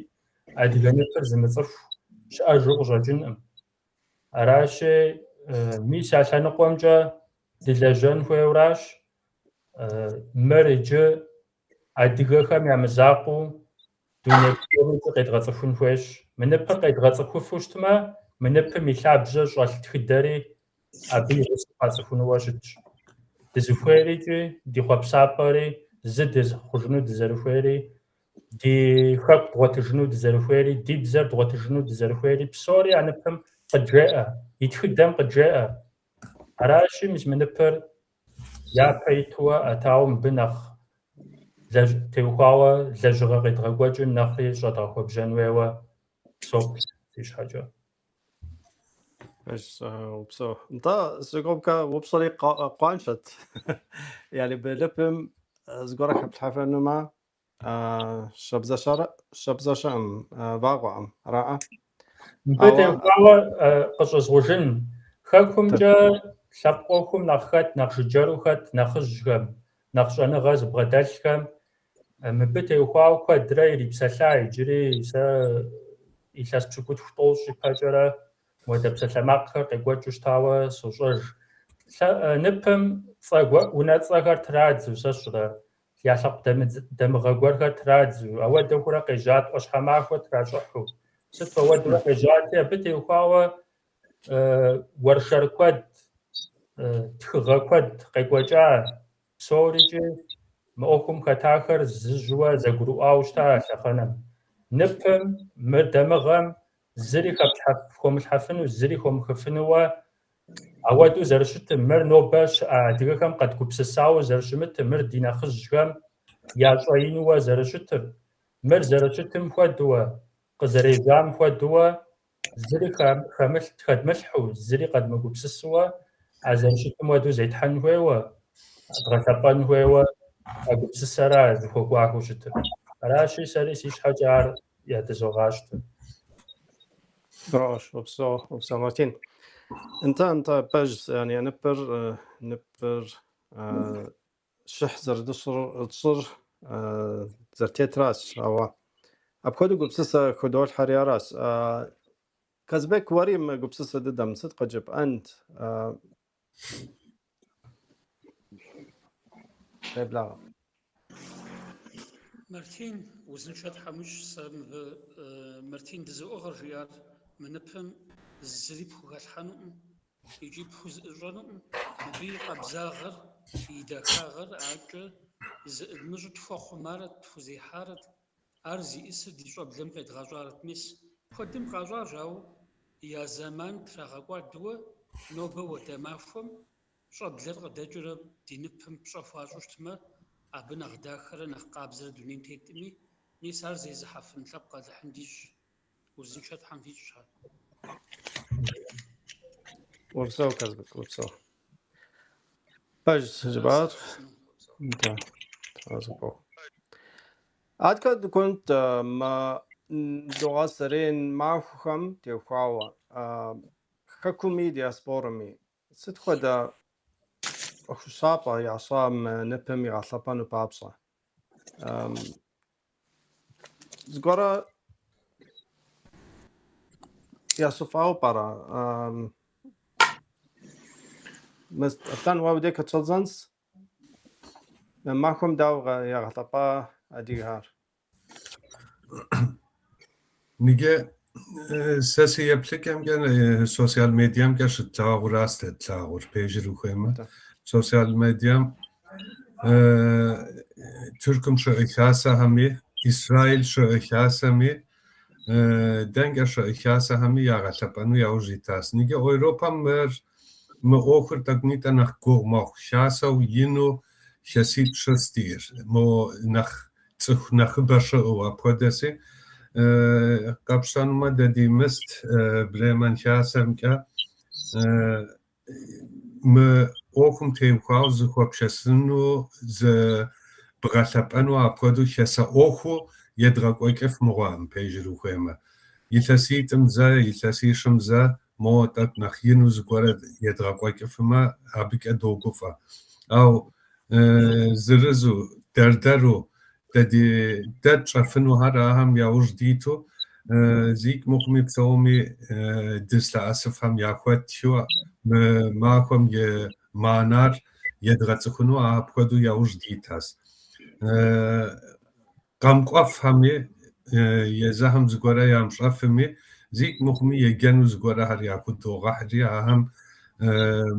Speaker 4: адыгэ ныпыр зымыцӏыху щыӏэжу къыщӏэкӏынкъым. Аращи, мис а лъэныкъуэмкӏэ дылэжьэн хуейуэращ. Мыр иджы адыгэхэм я мызакъуэу дуней псомкӏи къедгъэцӏыхун хуейщ. Мы ныпыр къедгъэцӏыхуфу щытмэ, мы ныпым и лъабжьэ щӏэлъ тхыдэри абы и гъусэу къацӏыхунууэ щытщ. Дызыхуейрикӏи, ди хъуэпсапӏэри, зы дызыхъужыну дызэрыхуейри, ди хэку дгъуэтыжыну дызэрыхуейри, ди бзэр дгъуэтыжыну дызэрыхуейри, псори а ныпым къыджеӏэ, и тхыдэм къыджеӏэ. Аращи, мис мы ныпыр япэ итуэ ӏэтауэ мыбы нэхъ теухуауэ лэжьыгъэ къедгъэкӏуэкӏыр нэхъри щӏэдгъэхуэбжьэн хуейуэ соплъ си щхьэкӏэ.
Speaker 1: Пэжщ, упсэу. Нтӏэ, сыгугъэмкӏэ упщӏэри къуаншэт. Yani ныпым зыгуэрэ хэплъхьэфынумэ, шабзэшэкъым, вагъуэкъым, араӏэ?
Speaker 4: Мыбы теухуауэ къыщӏызгъужын, хэкумкӏэ лъэпкъ ӏуэхум нэхъ хэт, нэхъ жыджэру хэт нэхъыжьхэм, нэхъ щӏэныгъэ зыбгъэдэлъхэм мыбы теухуауэ куэдрэ ирипсэлъа иджыри сэ илъэс пщыкӏутху тӏощӏ ипэкӏэрэ мыуэдэ псалъэмакъхэр къекӏуэкӏыу щытауэ сощӏэж. Ныпым цӏэ унэцӏэхэр традзэу, сэ сщӏэрэ, я лъэпкъ дамыгъэ гуэрхэр традзэу, ауэдэхурэ къежьат, ӏуащхьэмахуэ тращӏыхьу. Сыт ауэдурэ къежьати, абы теухуауэ уэршэр куэд, тхыгъэ куэд къекӏуэкӏа, псорикӏи мы ӏуэхум хэтахэр зыжьуэ зэгурыӏуауэ щыта а лъэхъэнэм. Ныпым, мы дамыгъэм зыри хомылъхьэфыну, зыри хомыхыфынууэ ауэдэу зэрыщытым, мыр нобэ щыӏэ адыгэхэм къэдгупсысауэ зэрыщымытым, мыр ди нэхъыжьхэм я щӏэинуэ зэрыщытыр, мыр зэрыщытым хуэдууэ, къызэрежьам хуэдууэ, зыри хэдмылъхьэу, зыри къэдмыгупсысуэ, а зэрыщытым хуэдэу зетхьэн хуейуэ, дгъэлъэпӏэн хуейуэ а гупсысэра зыхуэкӏуахэу щытыр. Аращи, сэри си щхьэкӏэ ар ядызогъащтэ.
Speaker 1: Браво, упсэу, упсэу, Мартин. Нтӏэ, нтӏэ, пэжщ, yani ныпыр щыхь зэрыдыщӏыр тщӏыр зэрытетращ, ауэ апхуэдэу гупсысэ хыдолъхьэри аращ. Казбек, уэри мы гупсысэ дыдэм сыт къыджепӏэнт? Къеблагъэ.
Speaker 6: Мартин, узыншэ Тхьэм уищӏ, сэ мыбы Мартин дызыӏыгъыр жиӏар, мы ныпым зыри пхухэлъхьэнукъым икӏи пхузэӏыщӏэнукъым. Мыбы и къабзагъэр, и дахагъэр акӏэ зыӏыдмыщӏу тхуэхъумарэт, тхузехьарэт, ар зиӏысыр ди щӏэблэм къедгъэщӏарэт. Мис, куэдым къащӏащ, ауэ я зэман трагъэкӏуадыуэ нобэ уэдэ махуэм щӏэблэр къыдэкӏрэ ди ныпым пщӏэ хуащӏу щытмэ, абы нэхъ дахэрэ нэхъ къабзэрэ дунейм тетми, мис ар зезыхьэфын лъэпкъ Алыхьым дищӏ, узыншэ Тхьэм фищӏ ар.
Speaker 1: Упсэу, Казбек, упсэу. Пэжщ жыпӏар. Нтӏэ, тхьэзыпӏэу. Адэкӏэ дыкӏуэнт мы дыгъуасэрей махуэхэм теухуауэ хэкуми диаспорами сыт хуэдэ ӏуэхущӏапӏэ ящӏа мы ныпым игъэлъэпӏэну папщӏэ? Зыгуэрэ ящӏыфӏауэ пӏэрэ? Аслъэн, уэ абдей къытщӏэдзэнщ. Мы махуэм дауэ ягъэлъэпӏа адыгэхэр?
Speaker 3: Ныджэ сэ си еплъыкӏэмкӏэ социал медиамкӏэ щытлъагъуращ дэ тлъагъур, пэжыр ухуеймэ. Социал медиам Тыркум щыӏэ хасэхэми, Израиль щыӏэ хасэми Дэнкӏэ щыӏэ хасэхэми ягъэлъэпӏэну яужь итащ. Иджы Европэм мыр мы ӏуэхур тӏэкӏунитӏэ нэхъ гугъу мэхъу. Хасэу ину хаситӏ щыс диӏэр, мо нэхъ цӏыху нэхъыбэ щыӏэу апхуэдэси. Къэпщтэнумэ, дэ ди мыст Бремен хасэмкӏэ мы ӏуэхум теухуауэ зыхуэпшэсыну, зы бгъэлъэпӏэну апхуэдэу хасэ ӏуэхуу едгъэкӏуэкӏыф мыгъуэкъым, пэжыр ухуеймэ. Илъэситӏым зэ, илъэсищым зэ моуэ тӏэкӏу нэхъ ину зыгуэрэ едгъэкӏуэкӏыфымэ, абыкӏэ догуфӏэ. Ауэ зырызу, дэр-дэру, дэ ди дэ тщӏэфынухэр ахэм яужь диту, зикӏ мыхъуми псоми дызлъэӏэсыфхэм яхуэтхыу мы махуэм и мыхьэнэр едгъэцӏыхуну апхуэдэу яужь дитащ. Къэмыкӏуэфхэми, езыхэм зыгуэрэ ямыщӏэфми, зикӏ мыхъуми еджэну зыгуэрэхэр яхудогъэхьри, ахэм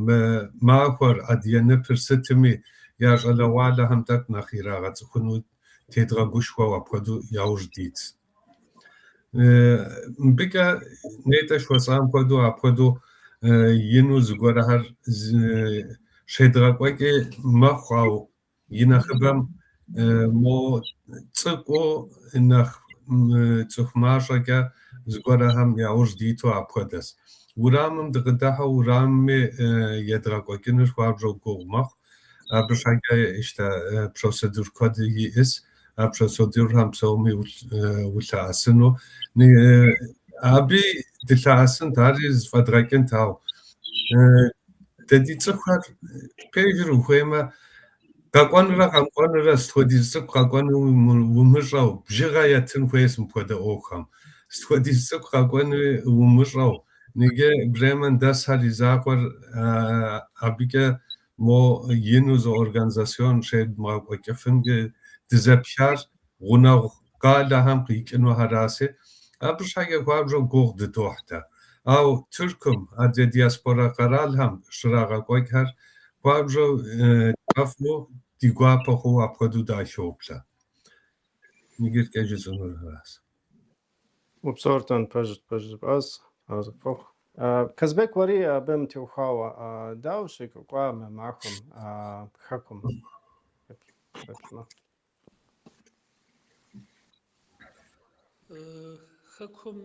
Speaker 3: мы махуэр, адыгэ ныпыр сытми я щӏалэгъуалэхэм тӏэкӏу нэхъ ирагъэцӏыхуну тедгъэгушхуэу апхуэдэу яужь дитщ. Мыбыкӏэ нетӏэ жыхуэсӏам хуэдэу апхуэдэу ину зыгуэрэхэр щедгъэкӏуэкӏи мэхъу, ауэ и нэхъыбэм мо цӏыкӏуу нэхъ цӏыху мащӏэкӏэ зыгуэрэхэм яужь диту апхуэдэщ. Урамым дыкъыдыхьэу урамми едгъэкӏуэкӏыныр хуабжьу гугъу мэхъу. Абы щхьэкӏэ ищтэ процедур куэд иӏэс. А процедурхэм псоми улъэӏэсыну. Абы дылъэӏэсынт, ари зэфӏэдгъэкӏынт, ауэ дэ ди цӏыхухэр пэжыр ухуеймэ, къэкӏуэнурэ къэмыкӏуэнурэ сыт хуэдиз цӏыху къэкӏуэну умыщӏэу, бжыгъэ етын хуейщ мыпхуэдэ ӏуэхухэм. Сыт хуэдиз цӏыху къэкӏуэнуи умыщӏэу, иджы Бремен дэсхэр и закъуэр абыкӏэ мо ину зы организацион щедмыгъэкӏуэкӏыфынкӏэ дызэпхар гъунэгъу къалэхэм къикӏынухэращи, абы щхьэкӏэ хуабжьу гугъу дыдохь дэ. Ауэ Тыркум, адрей диаспорэ къэралхэм щрагъэкӏуэкӏхэр хуабжьу тфӏэфӏу, ди гуапэ хъууэ апхуэдэу дахоплъэ. Иджыркӏэ жысӏэнур аращ.
Speaker 1: Упсэу, Артан, пэж, пэж жыпӏащ, арэзы къыпхуохъу. Казбек, уэри абым теухуауэ, дауэ щекӏуэкӏуа мы махуэм Хэкум? Еплъмэ.
Speaker 6: Хэкум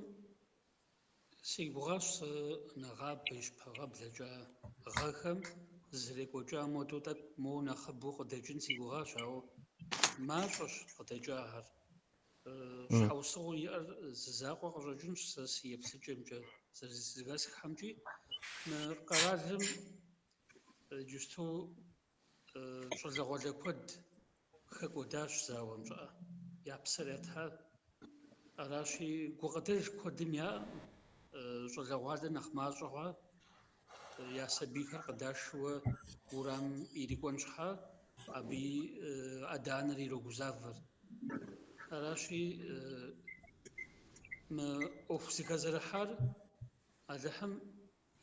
Speaker 6: си гугъащ сэ нэгъабэ ищпэгъэ блэкӏа гъэхэм зэрекӏуэкӏам хуэдэу тӏэкӏу моуэ нэхъыбэу къыдэкӏын си гугъащ, ауэ мащӏэщ къыдэкӏахэр. Щхьэусыгъуэу иӏэр зы закъуэ къыщӏэкӏынщ сэ си еплъыкӏэмкӏэ, зэрызэхэсххэмкӏи. Мы къэралым иджыпсту щӏалэгъуалэ куэд хэкӏуэдащ зауэм щӏыӏэ, я псэр ята. Аращи, гукъыдэж куэдым яӏэкъым, щӏалэгъуалэ нэхъ мащӏэ хъуа, я сабийхэр къыдашыуэ урамым ирикӏуэн щхьа, абыи адэ-анэр ирогузавэр. Аращи, мы ӏуэху зэхэзэрыхьар Алыхьым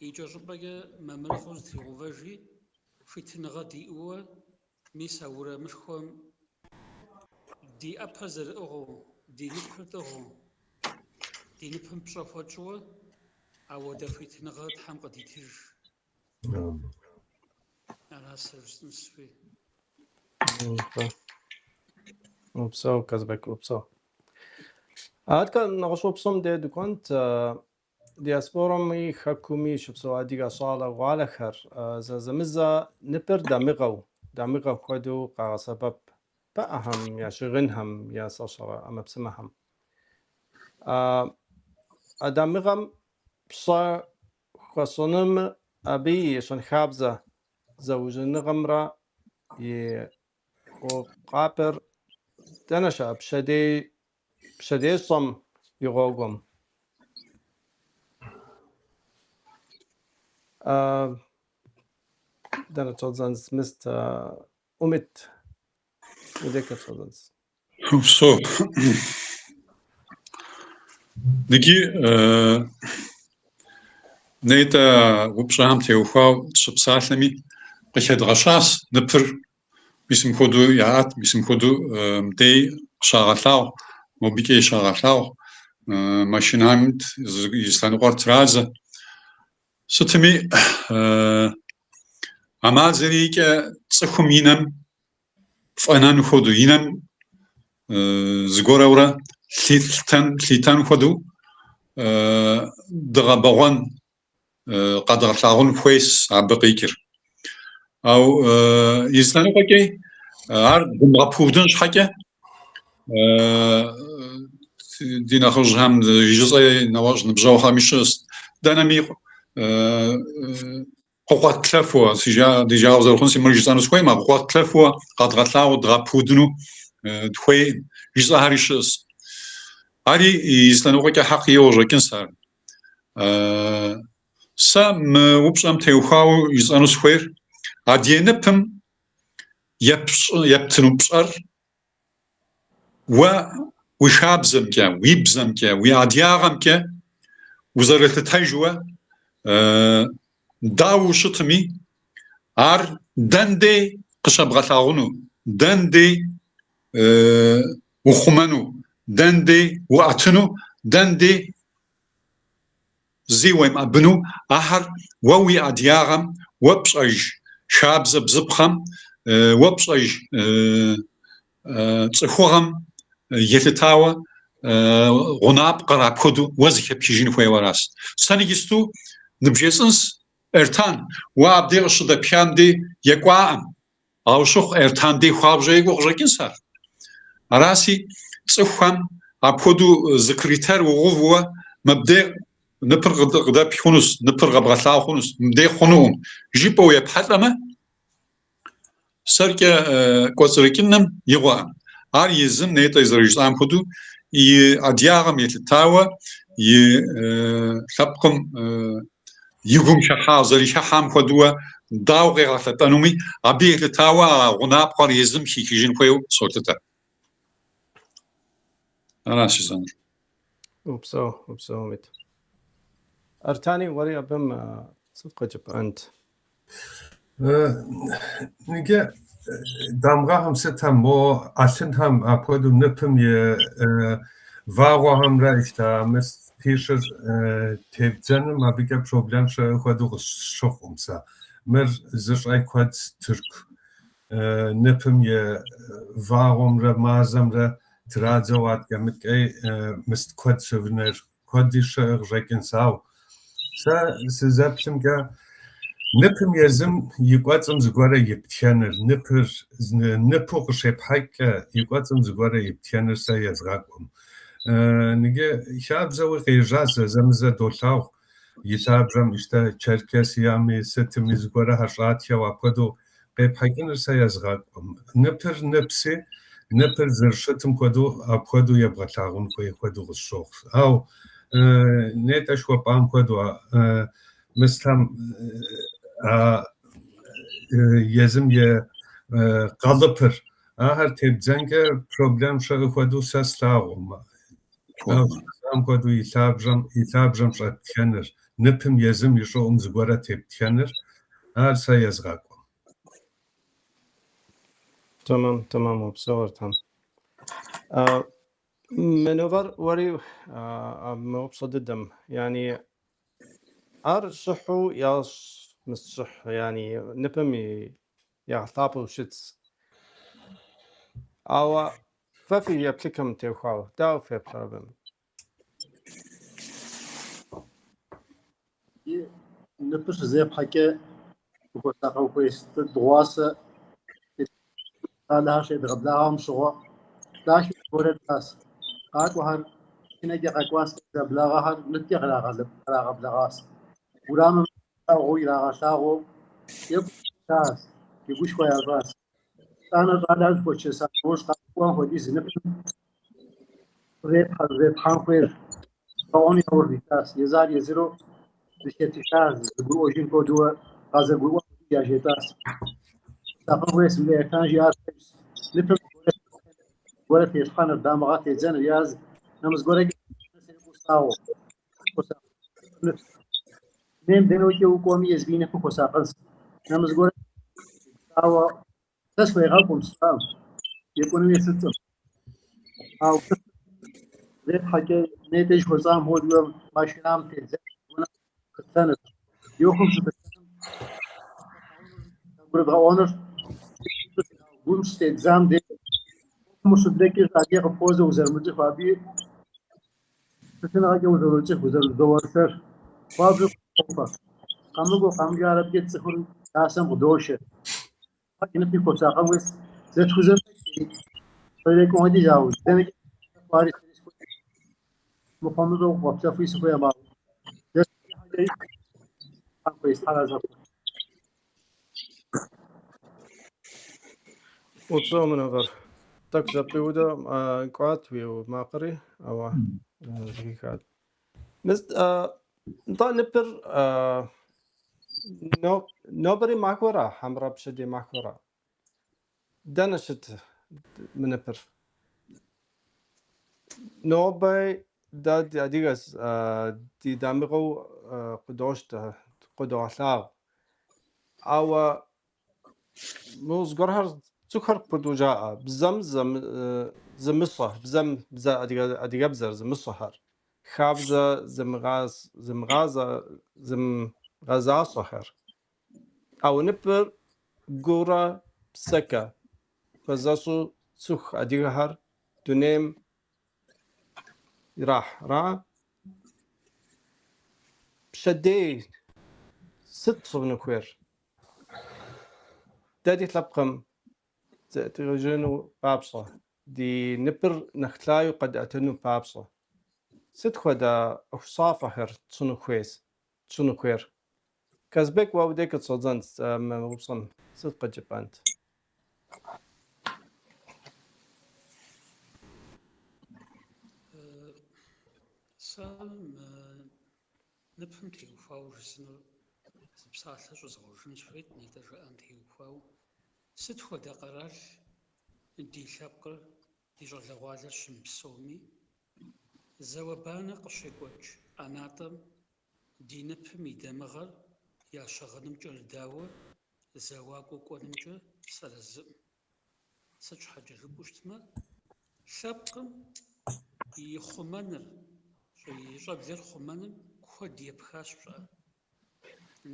Speaker 6: икӏэщӏыпӏэкӏэ мамырыгъэу зэтригъэувэжи, хуитыныгъэ диӏэуэ, мис а урамышхуэм ди ӏэпэ зэрыӏыгъыу, ди ныпыр тӏыгъыу, ди ныпым пщӏэ хуэтщӏыуэ, ауэдэ хуитыныгъэ Тхьэм къыдитыж. Ара сэ жысӏэн сыхуей.
Speaker 1: Упсэу, Казбек, упсэу. Аткӏэ нэгъуэщӏ упщӏэм де дыкӏуэнт. Диаспорэми хэкуми щыпсэу адыгэ щӏалэгъуалэхэр зэзэмызэ ныпыр дамыгъэу, дамыгъэ хуэдэу къагъэсэбэп пыӏэхэм, я щыгъынхэм, я социал ӏэмэпсымэхэм. А дамыгъэм пщӏэ хуэщӏыным абы и щэнхабзэ зыужьыныгъэмрэ и увыпӏэр дэнэ щыӏэ пщэдей пщэдейщӏэм и гъуэгум? Дэнэ щӏэдзэнс, мыст Умит, уи щӏэдзэнс.
Speaker 2: Упсэу. Иджы нетӏэ упщӏэхэм теухуауэ щыпсалъэми къыхэдгъэщащ ныпыр мис мыпхуэдэу яӏэт, мис мыпхуэдэу мыдей къыщагъэлъагъу, мобыкӏэ щагъэлъагъу. Машинэхэм и лъэныкъуэр традзэ. Сытми, а мазэри икӏэ цӏыхум и нэм фӏэнэн хуэдэу, и нэм зыгуэрэурэ лъитэн хуэдэу дыгъэбэгъуэн, къэдгъэлъагъун хуейс абы къикӏыр. Ауэ и зы лъэныкъуэкӏи ар дымыгъэпудын щхьэкӏэ ди нэхъыжьхэм жысӏэ нэгъуэщӏ ныбжьэгъухэми щыӏэс. Дэнэми къыкъуэтлъэфуэ, ди жагъуэ зэрыхъунси мыр жысӏэну сыхуейм, а къыкъуэтлъэфуэ къэдгъэлъагъуэу дгъэпудыну дыхуейкъым, жысӏэхэри щыӏэс. Ари и зы лъэныкъуэкӏэ хьэкъ иӏэу къыщӏэкӏынс ар. Сэ мы упщӏэм теухуауэ жысӏэну сыхуейр, адыгэ ныпым ептыну пщӏэр уэ уи хабзэмкӏэ, уи бзэмкӏэ, уи адыгагъэмкӏэ узэрылъытэжуэ дауэ ущытми, ар дэндей къыщэбгъэлъагъуну, дэндей ухъумэну, дэндей уӏэтыну, дэндей зи уемыӏэбыну, ахэр уэ уи адыгагъэм, уэ пщӏэж хабзэ бзыпхъэм, уэ пщӏэж цӏыхугъэм елъытауэ гъунапкъэр апхуэдэу уэ зыхэпхыжын хуейуэ аращ. Сэ иджысту ныбжесӏынс, Эртан, уэ абдей къыщыдэпхам дей екӏуаӏым, ауэ щыхъу Эртан дей хуабжьу екӏуу къыщӏэкӏынс ар. Араси, цӏыхухэм апхуэдэу зы критер угъэувуэ мыбдей ныпыр къыдэпх хъунущ, ныпыр къэбгъэлъагъуэ хъунущ, мыбдей хъунукъым жыпӏэу епхьэлӏэмэ, сэркӏэ кӏуэцӏрыкӏыным игъуэкъым. Ар езым нетӏэ зэрыжысӏам хуэдэу и адыгагъэм елъытауэ, и лъэпкъым и гум хыхьа, зэрыхыхьам хуэдэуэ дауэ къегъэлъэтӏэнуми, абы елъытауэ а гъунапкъэр езым хихыжын хуейуэ солъытэ. Аращ жысӏэнур.
Speaker 1: Упсэу, упсэу, Умит. Эртани, уэри абым сыт къыжыпӏэнт?
Speaker 3: Иджы дамыгъэхэм сытхэм мо ӏэлъынхэм апхуэдэу ныпым и вагъуэхэмрэ ищта мыстищыр тебдзэным абыкӏэ проблем щыӏэ хуэдэу къысщыхъукъым сэ. Мыр зыщӏэ куэд тырку ныпым и вагъуэмрэ мазэмрэ традзэу аткӏэ-мыткӏэ мыст куэд сувенир куэди щыӏэ къыщӏэкӏынс, ауэ сэ сызэплъымкӏэ ныпым езым и кӏуэцӏым зыгуэрэ иптхэныр, ныпыр ныпу къыщепхьэкӏкӏэ и кӏуэцӏым зыгуэрэ иптхэныр сэ езгъэкӏуэм. Иджы хабзэуи къежьащ, зэзэмызэ долъагъу и лъабжьэм ищтэ Черкесиями сытми зыгуэрэхэр щӏатхэу апхуэдэу къепхьэкӏыныр сэ езгъэкӏуэм. Ныпыр ныпси, ныпыр зэрыщытым хуэдэу апхуэдэу ебгъэлъагъун хуей хуэдэу къысщохъу. Ауэ нетӏэ жыхуэпӏам хуэдэу мыстхэм а езым и къалыпыр, ахэр тебдзэнкӏэ проблем щыӏэ хуэдэу сэ слъагъукъым. Ауэ хуэдэу и лъабжьэм щӏэптхэныр, ныпым езым и щӏыӏум зыгуэрэ тептхэныр, ар сэ езгъэкӏуэм.
Speaker 1: Тэмэм, тэмэм, упсэу, Эртан. Миновар, уэри мы упщӏэ дыдэм, яни ар щӏыхьу ящӏ мыс щӏыхь, яни ныпым ягъэлъапӏэу щытс. Ауэ фэ фи еплъыкӏэм теухуауэ, дауэ феплърэ абым?
Speaker 5: Ныпыр щызепхьэкӏэ ухуэсакъын хуейщ. Дыгъуасэ щӏалэхэр щедгъэблагъэм щыгъуэ дахэу зыгуэрэ тӏас. Къакӏуэхэр пшынэкӏэ къэкӏуащ, къезыгъэблагъэхэр ныпкӏэ кърагъэблэгъащ. Урамым ягъуу ирагъэлъагъуу екӏу щытащ, джэгушхуэ ящӏащ. Итӏанэ щӏалэхэр зэхуэтшэса нэужь къакӏуэм хуэдиз ныпым зепхьэн хуейр гъэӏуэну яужь дитащ. Езы ар езыру зыхэтыхащ, зэгурыӏуэжын хуэдэу къазэрыгурыӏуэн хуэдэу яжетӏащ. Сакъын хуейщ, мыдэ Эртан жиӏар пэжщ. Ныпым зыгуэрэ телъхьэныр, дамыгъэ тедзэныр, я нэмыщӏ гуэрэкӏэ слъагъуу. Дунейм дэнэкӏэ укӏуэми, езыми и ныпым хуэсакъынщ. Нэмыщӏ гуэрэ ауэ сэ схуегъэкӏум, сщӏэкъым, екӏунуи щытӏым. Ауэ зепхьэкӏэ Нетӏэ жыхуэсӏам хуэдэу машинэм тедзэн, унэм пытлъэныр, ӏуэхум щыпытлъэным гурыдгъэӏуэныр, гум щытедзам деж ӏуэхум ущыблэкӏыр адыгэ къыпхуозэ узэрымыцӏыху, абы щытыныгъэкӏэ узэроцӏыху, узэрыздэуэршэр хуабжьу къыпхуофэ. Къэмыкӏуэу къэмыкӏар абыкӏэ цӏыхур хасэм къыдошэ. Ныпи хуэсакъын хуейщ, зэтхузэфӏэкӏ къызэрекӏуэм хуэдиз, ауэ дэнэкӏи хъуари мыхъумыщӏэу къэплъэфуи сыхуейкъым, ауэ хуейщ, Тхьэр арэзы.
Speaker 1: Упсэу, Мунэвэр. Тӏэкӏу зэпиуду кӏуат уи макъри, ауэ зэхихат. Нтӏэ ныпыр нобэрей махуэра хьэмэрэ пщэдей махуэра? Дэнэ щыт мы ныпыр? Нобэ дэ ди адыгэс ди дамыгъэу къыдощтэ, къыдогъэлъагъу. Ауэ мы зыгуэрхэр цӏыхухэр куэду жаӏэ, бзэм зымыщӏэ, бзэм бзэ адыгэбзэр зымыщӏэхэр, хабзэ зымыгъэзащӏэхэр. Ауэ ныпыр гурэ псэкӏэ хуэзэщу цӏыху адыгэхэр дунейм ирахь, ара? Пщэдей сыт тщӏэну хуейр? Дэ ди лъэпкъым зыӏэтыжыну папщӏэ, ди ныпыр нэхъ лъагэу къэдӏэтыну папщӏэ. Сыт хуэдэ ӏуэхущӏафэхэр тщӏыну хуейс, тщӏыну хуейр? Казбек, уэ уи дей къытщӏэдзэнт мы упщӏэм, сыт къыджепӏэнт?
Speaker 6: Сэ мы ныпым теухуауэ жысӏэнур зы псалъэ щӏызгъужын сыхуейт нетӏэ жаӏам теухуауэ. Сыт хуэдэ къэрал ди лъэпкъыр, ди щӏалэгъуалэр щымыпсэуми, зауэ-банэ къыщекӏуэкӏ ӏэнатӏэм ди ныпым и дамыгъэр я щыгъыным кӏэрыдауэ зэуакӏуэ кӏуэнымкӏэ сыарэзыӏым. Сыт щхьэкӏэ жыпӏэу щытмэ, лъэпкъым и хъумэныр, и щӏэблэр хъумэным куэд епхащ пщӏэ.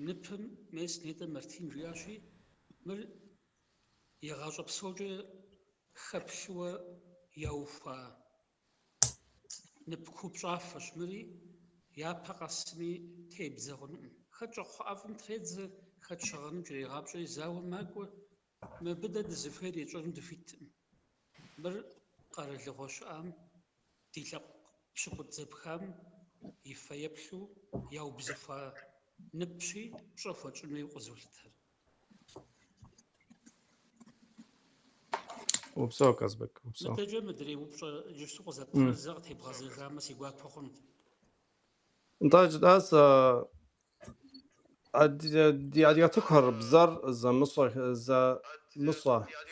Speaker 6: Ныпым, мес нетӏэ Мартин жиӏащи, мыр игъащӏэ псокӏэ хэплъыуэ яухуа нып купщӏафэщ мыри, япэ къэсми тебдзэ хъунукъым. Хэт щӏакхъуэ ӏэфӏым тредзэ, хэт щыгъыным кӏэрегъапщӏэри зауэм макӏуэ. Мыбы дэ дызыхуейр етщӏэну дыхуиткъым. Мыр къэралыгъуэ щыӏам ди лъэпкъ пщыкӏутӏ зэпхам и фэеплъу яубзыхуа ныпщи, пщӏэ хуэтщӏын хуейуэ къызолъытэр.
Speaker 1: Упсэу, Казбек, упсэу.
Speaker 6: Мыдэкӏэ мыдрей упщӏэ иджыпсту къызэптар зэ къытебгъэзэжамэ, си гуапэ хъунут.
Speaker 1: Нтӏэ, жытӏащ, ди адыгэ цӏыхухэр бзэр зымыщӏэ,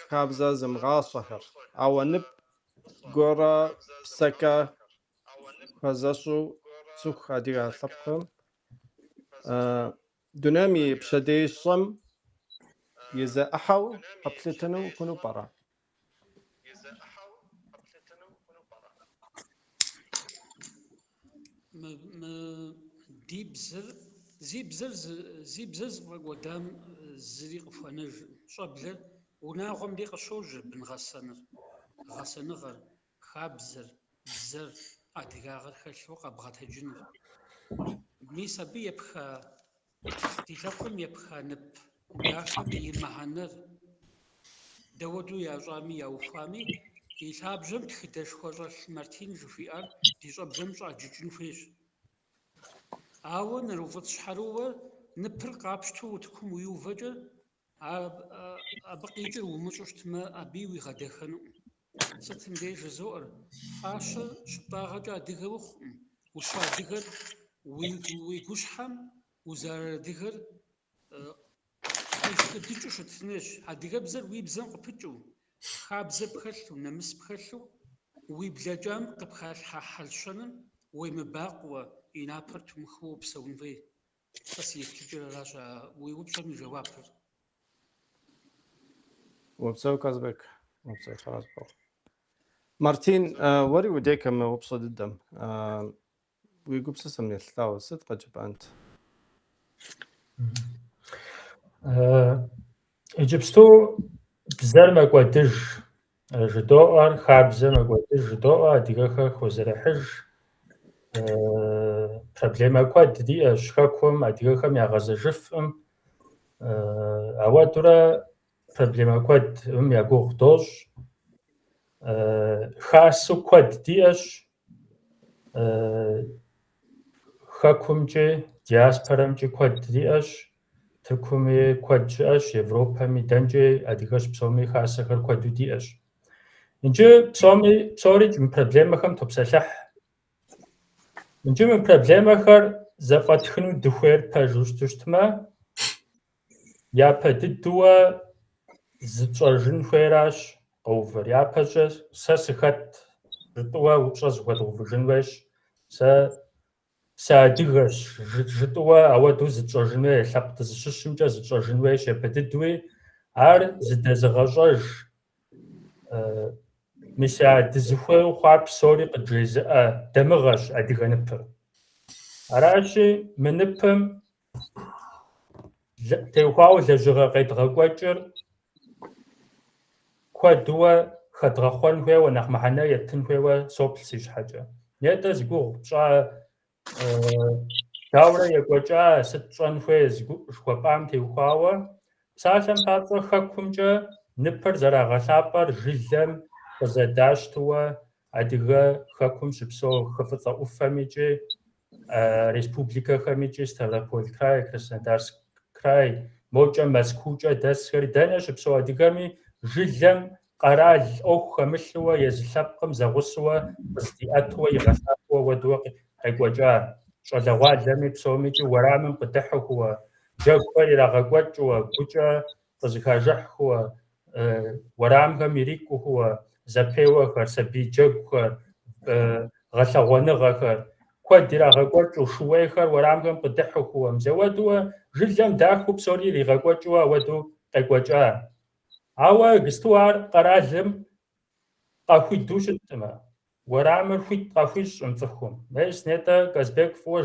Speaker 1: хабзэ зымыгъащӏэхэр, ауэ нып гурэ псэкӏэ хуэзэщу цӏыху адыгэ лъэпкъым дунейм и пщэдей щӏэм и зы ӏыхьэу къэплъытэну хъуну пӏэрэ?
Speaker 6: Мы ди бзэр, зи бзэр зи бзэр зыфӏэкӏуэдам зыри къыхуэнэжкъым. Щӏэблэр унагъуэм дей къыщожьэ бын гъэсэныр, гъэсэныгъэр, хабзэр, бзэр, адыгагъэр хэлъу къэбгъэтэджыныр. Мис абы епха, ди лъэпкъым епха нып дахэм и мыхьэнэр дауэду ящӏами яухуами, и лъабжьэм тхыдэшхуэ щӏэлъ Мартин жыхуиӏар ди щӏэблэм щӏаджыкӏын хуейщ. Ауэ нэрыуфӏыцӏ-щхьэрыуэ ныпыр къапщтэу утыкум уиувэкӏэ, абы къикӏыр умыщӏэу щытмэ, абыи уигъэдэхэнукъым. Сытым деж жызоӏэр, фащэр щыптӏагъэкӏэ адыгэ ухъукъым, ущыадыгэр уи гущхьэм узэрыадыгэр къишхыдыкӏыу щытын хуейщ. Адыгэбзэр уи бзэм къыпыкӏыу, хабзэ пхэлъу, нэмыс пхэлъу, уи блэкӏам къыпхалъхьа хьэл-щэным уемыбакъуэ, и напэр тумыхыу упсэун хуей. Сэ си еплъыкӏэр аращ а уи упщӏэм и жэуапыр.
Speaker 1: Упсэу, Казбек. Упсэу, Тхьэр арэзы пхухъу. Мартин, уэри удейкэ мы упщӏэ дыдэм. Уи гупсысэм елъытауэ сыт къыджепӏэнт?
Speaker 4: Иджыпсту бзэр мэкӏуэдыж жыдоӏэр, хабзэр мэкӏуэдыж жыдоӏэ, адыгэхэр хозэрыхьыж. Проблемэ куэд диӏэщ хэкум, адыгэхэм ягъэзэжыфӏым. Ауэдурэ проблемэ куэдым я гугъу дощӏ. Хасэу куэд диӏэщ. Хэкумкӏи, диаспорэмкӏи куэд диӏэщ. Тыркуми куэд щыӏэщ, Европэми, дэнкӏи адыгэ щыпсэуми хасэхэр куэду диӏэщ. Иджы псоми, псорикӏ мы проблемэхэм топсэлъыхь. Иджы мы проблемэхэр зэфӏэтхыну дыхуейр пэжу щыту щытмэ, япэ дыдууэ зытщӏэжын хуейращ къэувыр. Япэщӏэ сэ сыхэт жытӏэуэ упщӏэ зыхуэдгъэувыжын хуейщ. Сэ сыадыгэщ жытӏэуэ ауэдэу зытщӏэжын хуей, лъэпкъ дызыщыщымкӏэ зытщӏэжын хуейщ япэ дыдууи. Ар зыдэзыгъэщӏэж, мис а дызыхуейуэ хъуар псори къыджезыӏэ дамыгъэщ адыгэ ныпыр. Аращи, мы ныпым теухуауэ лэжьыгъэ къедгъэкӏуэкӏыр куэдууэ хэдгъэхъуэн хуейуэ, нэхъ мыхьэнэ еттын хуейуэ соплъ си щхьэкӏэ. Нетӏэ зи гугъу пщӏа, дауэрэ екӏуэкӏа, сыт тщӏэн хуей жыхуэпӏам теухуауэ, псалъэм папщӏэ хэкумкӏэ ныпыр зэрагъэлъапӏэр жылэм къызэдащтыуэ адыгэ хэкум щыпсэу хы Фӏыцӏэ ӏуфэмикӏи, республикэхэмикӏи, Ставрополь край, Краснодарск край, мокӏэ Мэзкуукӏэ дэсхэри, дэнэ щыпсэу адыгэми жылэм къэрал ӏуэху хэмылъыуэ езы лъэпкъым зэгъусэуэ къыздиӏэтуэ игъэлъапӏэуэ уэдуэ къекӏуэкӏа. Щӏалэгъуалэми псомикӏи уэрамым къыдыхьэхуэ, джэгухэр ирагъэкӏуэкӏыуэ, гукӏэ къызыхажыхьхуэ, уэрамхэм ирикӏухуэ, зэпеуэхэр, сабий джэгухэр, гъэлъэгъуэныгъэхэр куэд ирагъэкӏуэкӏыу, шууейхэр уэрамхэм къыдыхьэхуэ, мис ауэдууэ жылэм дахэу псори иригъэкӏуэкӏыуэ ауэдэу къекӏуэкӏа. Ауэ иджысту ар къэралым къахуидэу щыткъымэ, уэрамыр хуит къахуищӏкъым цӏыхум. Мес, нетӏэ Казбек фӏыуэ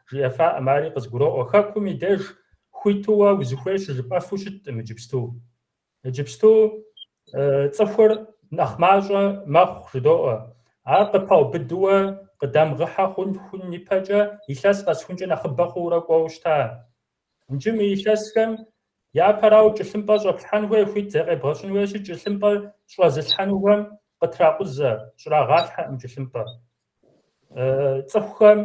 Speaker 4: жиӏэфаӏым, ари къызгуроӏуэ. Хэкум и деж хуитуэ узыхуей щыжыпӏэфу щыткъым иджыпсту. Иджыпсту цӏыхур нэхъ мащӏэ мэхъу жыдоӏэ. Ар къыпаубыдуэ къыдамыгъыхьэ хъун ипэкӏэ илъэс къэсхункӏэ нэхъыбэ хъуурэ кӏуэуэ щыта. Иджы мы илъэсхэм япэрауэ кӏылъымпӏэ щӏэплъхьэн хуей, хуит закъебгъэщӏын хуейщи, кӏылъымпӏэ щӏэзылъхьэнухэм къытракъузэ, щӏрагъалъхьэкъым кӏылъымпӏэ. Цӏыхухэм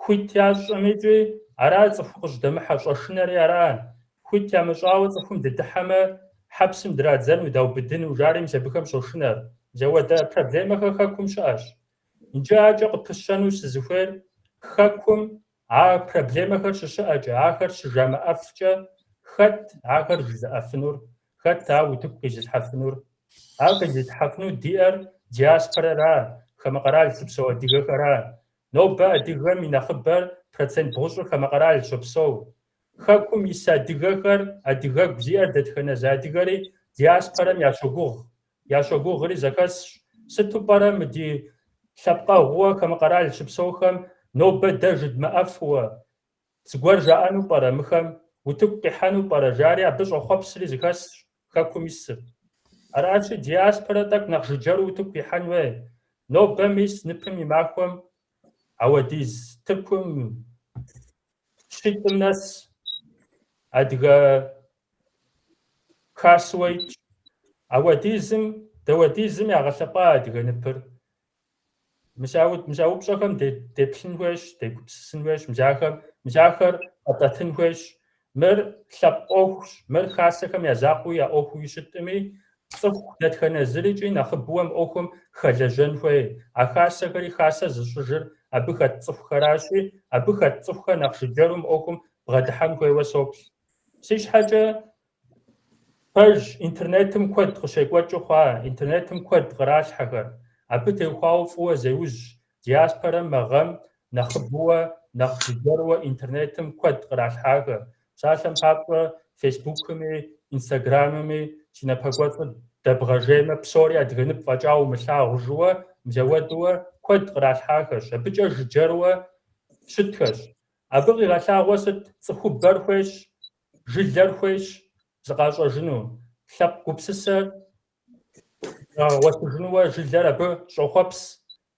Speaker 4: хуит ящӏым икӏи ара цӏыху къыщӏыдэмыхьэ, щӏэшынэри ара. Хуит ямыщӏауэ цӏыхум дыдыхьэмэ, хьэпсым драдзэну, даубыдыну, жари мис абыхэм щошынэр. Мис ауэдэ проблемэхэр хэкум щыӏэщ. Иджы акӏэ къыпысщэну сызыхуейр хэкум а проблемэхэр щыщыӏэкӏэ, ахэр щыжамыӏэфкӏэ, хэт ахэр жызыӏэфынур, хэт ар утыку къизылъхьэфынур? Ар къизылъхьэфыну диӏэр диаспорэра, хамэ къэрал щыпсэу адыгэхэра. Нобэ адыгэм и нэхъыбэр процент бгъущӏыр хамэ къэрал щопсэу. Хэкум ис адыгэхэр, адыгэгу зиӏэр дэтхэнэ зы адыгэри диаспорэм ящогугъ, ящогугъри зэхэсщ. Сыту пӏэрэ мы ди лъэпкъэгъууэ хамэ къэрал щыпсэухэм нобэ дэ жыдмыӏэфуэ, зыгуэр жаӏэну пӏэрэ мыхэм, утыку къихьэну пӏэрэ, жари абы щӏохъуэпсри зэхэсщ хэкум исыр. Аращи, диаспорэ тӏэкӏу нэхъ жыджэру утыку ихьэн хуей. Нобэ мис ныпым и махуэм ауэдиз Тыркум щитӏым нэс адыгэ хасэуэ итщ. Ауэдизым, дауэдизым ягъэлъэпӏа адыгэ ныпыр. Мис а упщӏэхэм деплъын хуейщ, дегупсысын хуейщ, мис ахэр къэтӏэтын хуейщ. Мыр лъэпкъ ӏуэхущ, мыр хасэхэм я закъуэу я ӏуэхууи щыткъыми, цӏыху дэтхэнэ зырикӏи нэхъыбэуэ мы ӏуэхум хэлэжьэн хуей. А хасэхэри хасэ зыщӏыжыр абы хэт цӏыхухэращи, абы хэт цӏыхухэр нэхъ жыджэру мы ӏуэхум бгъэдыхьэн хуейуэ соплъ. Си щхьэкӏэ пэж интернетым куэд къыщекӏуэкӏыу хъуа, интернетым куэд къралъхьэхэр. Абы теухуауэ фӏыуэ зеужь диаспорэм мы гъэм нэхъыбэуэ, нэхъ жыджэрууэ интернетым куэд къралъхьахэр. Псалъэм папщӏэ, Фейсбукми, Инстаграмми. си напэкӏуэцӏыр дэбгъэжеймэ, псори адыгэ нып фӏэкӏа умылъагъужуэ, мис ауэдууэ куэд къралъхьахэщ, абыкӏэ жыджэрууэ щытхэщ. Абы къигъэлъагъуэ сыт? Цӏыхубэр хуейщ, жылэр хуейщ зыкъащӏэжыну, лъэпкъ гупсысэр зрагъэгъуэтыжынууэ жылэр абы щӏохъуэпс.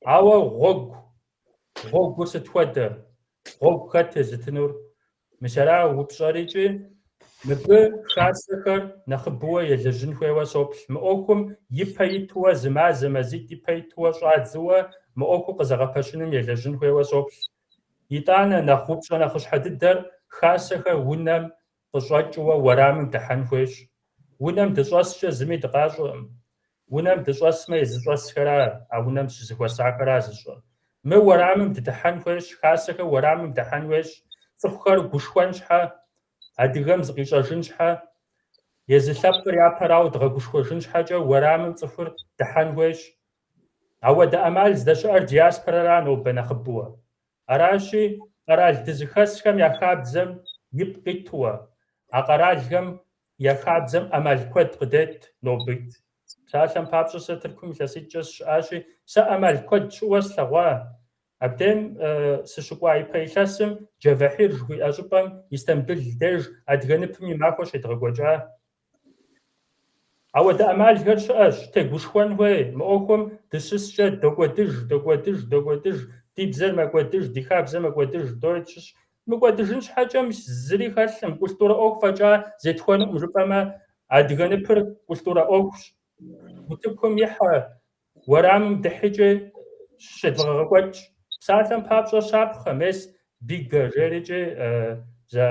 Speaker 4: Ауэ гъуэгу, гъуэгур сыт хуэдэ? Гъуэгу хэт езытынур? Мис ара упщӏэр икӏи мыбы хасэхэр нэхъыбэуэ елэжьын хуейуэ соплъ. Мы ӏуэхум ипэ итуэ, зы мазэ, мазитӏ ипэ итуэ щӏадзыуэ мы ӏуэхур къызэгъэпэщыным елэжьын хуейуэ соплъ. Итӏанэ нэхъ упщӏэ нэхъыщхьэ дыдэр хасэхэр унэм къыщӏэкӏыуэ уэрамым дыхьэн хуейщ. Унэм дыщӏэскӏэ зыми дыкъащӏэкъым. Унэм дыщӏэсмэ, езы щӏэсхэра, а унэм щызэхуэсахэра зыщӏэр. Мы уэрамым дыдыхьэн хуейщ, хасэхэр уэрамым дыхьэн хуейщ, цӏыхухэр гушхуэн щхьэ, адыгэм зыкъищӏэжын щхьэ, езы лъэпкъыр япэрауэ дгъэгушхуэжын щхьэкӏэ уэрамым цӏыхур дыхьэн хуейщ. Ауэдэ ӏэмал здэщыӏэр диаспорэра нобэ нэхъыбэуэ. Аращи, къэрал дызыхэсхэм я хабзэм ипкъ итуэ, а къэралхэм я хабзэм ӏэмал куэд къыдет нобикӏ. Псалъэм папщӏэ, сэ Тыркум илъэситӏкӏэ сыщыӏащи, сэ ӏэмал куэд щыӏэуэ слъэгъуа. Абдейм сыщыкӏуа ипэ илъэсым Джэвахьир жыхуиӏэ щӏыпӏэм Истамбыл деж адыгэ ныпым и махуэ щедгъэкӏуэкӏа. Ауэдэ ӏэмалхэр щыӏэщ, тегушхуэн хуей. Мы ӏуэхум дыщыскӏэ докӏуэдыж, докӏуэдыж, докӏуэдыж, ди бзэр мэкӏуэдыж, ди хабзэр мэкӏуэдыж, дори тщыщ. Мыкӏуэдыжын щхьэкӏэ мис зыри хэлъым, культурэ ӏуэху фӏэкӏа зетхуэнукъым жыпӏэмэ, адыгэ ныпыр культурэ ӏуэхущ. Утыкум ихьэ, уэрамым дыхьикӏи щедвгъэгъэкӏуэкӏ. Псалъэм папщӏэ щапхъэ, мес Бигэ жерикӏи зы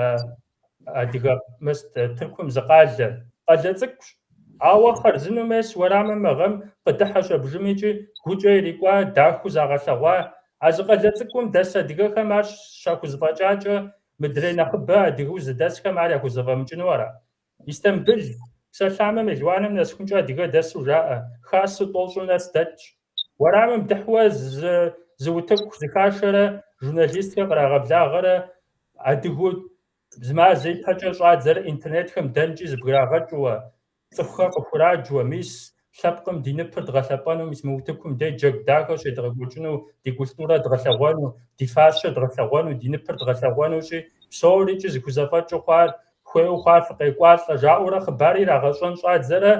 Speaker 4: адыгэ мес Тыркум зы къалэ. Къалэ цӏыкӏущ, ауэ хъарзынэу мес уэрамым мы гъэм къыдыхьэщ абжымикӏи гукӏэ ирикӏуа, дахэу загъэлъэгъуа. А зы къалэ цӏыкӏум дэс адыгэхэм ар щахузэфӏэкӏакӏэ, мыдрей нэхъыбэ адыгэу зыдэсхэм ар яхузэфӏэмыкӏыну ара? Истамбыл псэлъамэ мелуаным нэсхункӏэ адыгэ дэсу жаӏэ, хасэу тӏощӏым нэс дэтщ. Уэрамым дыхьуэ зы утыку зыхашэрэ журналистхэр кърагъэблагъэрэ адыгэу зы мазэ ипэкӏэ щӏадзэрэ интернетхэм дэнкӏи зыбграгъэкӏыуэ, цӏыхухэр къыхураджуэ, мис лъэпкъым ди ныпыр дгъэлъэпӏэну, мис мы утыкум дей джэгу дахэ щедгъэкӏуэкӏыну, ди культурэ дгъэлъэгъуэну, ди фащэ дгъэлъэгъуэну, ди ныпыр дгъэлъэгъуэнущи, псорикӏи зыхузэфӏэкӏыу хъуар, хуейуэ хъуар фыкъекӏуалӏэ, жаӏэурэ хъыбар ирагъэщӏэн щӏадзэрэ,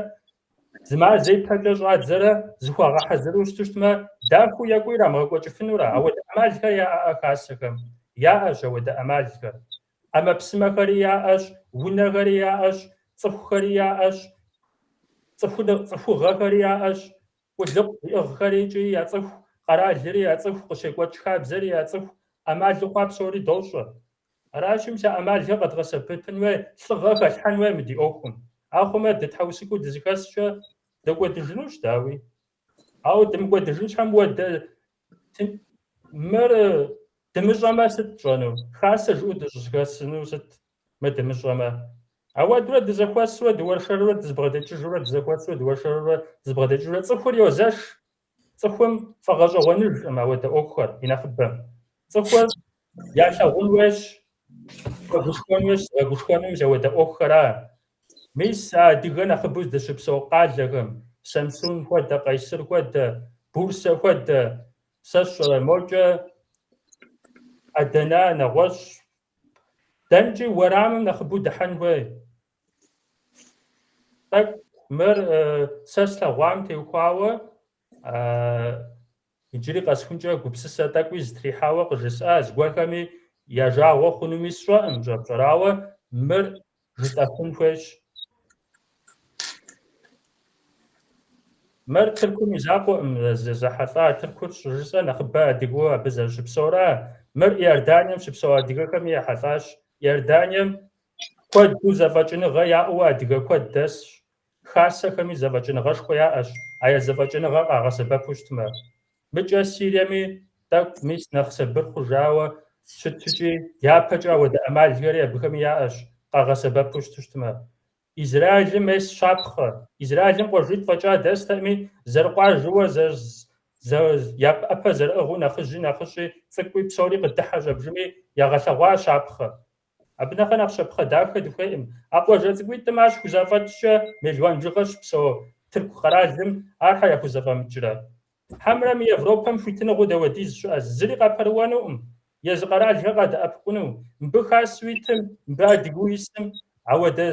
Speaker 4: зы мазэ ипэкӏэ щӏадзэрэ зыхуагъэхьэзыру щыту щытмэ, дахэу екӏуу ирамыгъэкӏуэкӏыфынурэ, ауэдэ ӏэмалхэр яӏэӏэ хасэхэм? Яӏэщ ауэдэ ӏэмалхэр. ӏэмэпсымэхэри яӏэщ, унэхэри яӏэщ, цӏыхухэри яӏэщ, цӏыхугъэхэри яӏэщ, къулыкъу зиӏыгъхэри икӏи яцӏыху, къэралри яцӏыху, къыщекӏуэкӏ хабзэри яцӏыху, ӏэмалу хъуа псори дощӏэ. Аращи, мис а ӏэмалхэр къэдгъэсэбэпын хуей, лӏыгъэ хэлъхьэн хуей мы ди ӏуэхум. Ахъумэ, дытхьэусыхэу дызэхэскӏэ дэкӏуэдыжынущ, дауи. Ауэ дымыкӏуэдыжын щхьэм уэ дэ мыр дымыщӏэмэ сыт тщӏэнур? Хасэ жыӏэу дыщӏызэхэсыну сыт мы дымыщӏэмэ? Ауэдурэ дызэхуэсурэ дыуэршэрурэ дызэбгъэдэкӏыжурэ дызэхуэсурэ дыуэршэрурэ дызэбгъэдэкӏыжурэ цӏыхур йозэш. Цӏыхум фӏэгъэщӏэгъуэныжкъым ауэдэ ӏуэхухэр и нэхъыбэм. Цӏыхур ялъагъун хуейщ, гъэгушхуэн хуейщ, зыгъэгушхуэну мис ауэдэ ӏуэхухэра. Мис а адыгэ нэхъыбэу здэщыпсэу къалэхэм, Самсун хуэдэ, Къайсыр хуэдэ, Бурсэ хуэдэ, сэ сщӏэрэ, мокӏэ Адана, нэгъуэщӏ. Дэнкӏи уэрамым нэхъыбэу дыхьэн хуей. Тӏэкӏу мыр сэ слъэгъуам теухуауэ иджыри къэсхункӏэ гупсысэ тӏэкӏуи зытрихьауэ къыжысӏа, зыгуэрхэми я жагъуэ хъунуми сщӏэӏым щӏэпщӏэр, ауэ мыр жытӏэфын хуейщ. Мыр Тыркум и закъуэкъым зэхьэлӏа, Тыркур щӏыжысӏэр нэхъыбэ адыгэу абы зэрыщыпсэура. Мыр Иорданием щыпсэу адыгэхэми ехьэлӏащ. Иорданием куэду зэфӏэкӏыныгъэ яӏэу адыгэ куэд дэсщ. Хасэхэми зэфӏэкӏыныгъэшхуэ яӏэщ, а я зэфӏэкӏыныгъэр къагъэсэбэпу щытмэ. Мыкӏэ Сириеми тӏэкӏу мис нэхъ сабыр хъужауэ щытыкӏи, япэкӏэ ауэдэ ӏэмалхэри абыхэми яӏэщ, къагъэсэбэпу щыту щытмэ. Израилым мес щапхъэ. Израилым къуажитӏ фӏэкӏа дэстэкъыми, зэрыкъуажэуэ я ӏэпэ зэрыӏыгъыу нэхъыжьи нэхъыщӏи, цӏыкӏуи псори къыдыхьэщ абжыми ягъэлъэгъуа щапхъэ. Абы нэхъэ нэхъ щапхъэ дахэ дыхуейкъым. А къуажэ цӏыкӏуитӏым ар щыхузэфӏэкӏкӏэ мелуан бжыгъэ щыпсэу Тырку къэралым ар хьэ яхузэфӏэмыкӏрэ? Хьэмэрэ мы Европэм хуитыныгъэу дауэдиз щыӏэ, зыри къапэрыуэнукъым, езы къэралхэр къадэӏэпыкъуну. Мыбы хасэу итым, мыбы адыгэу исым, ауэдэ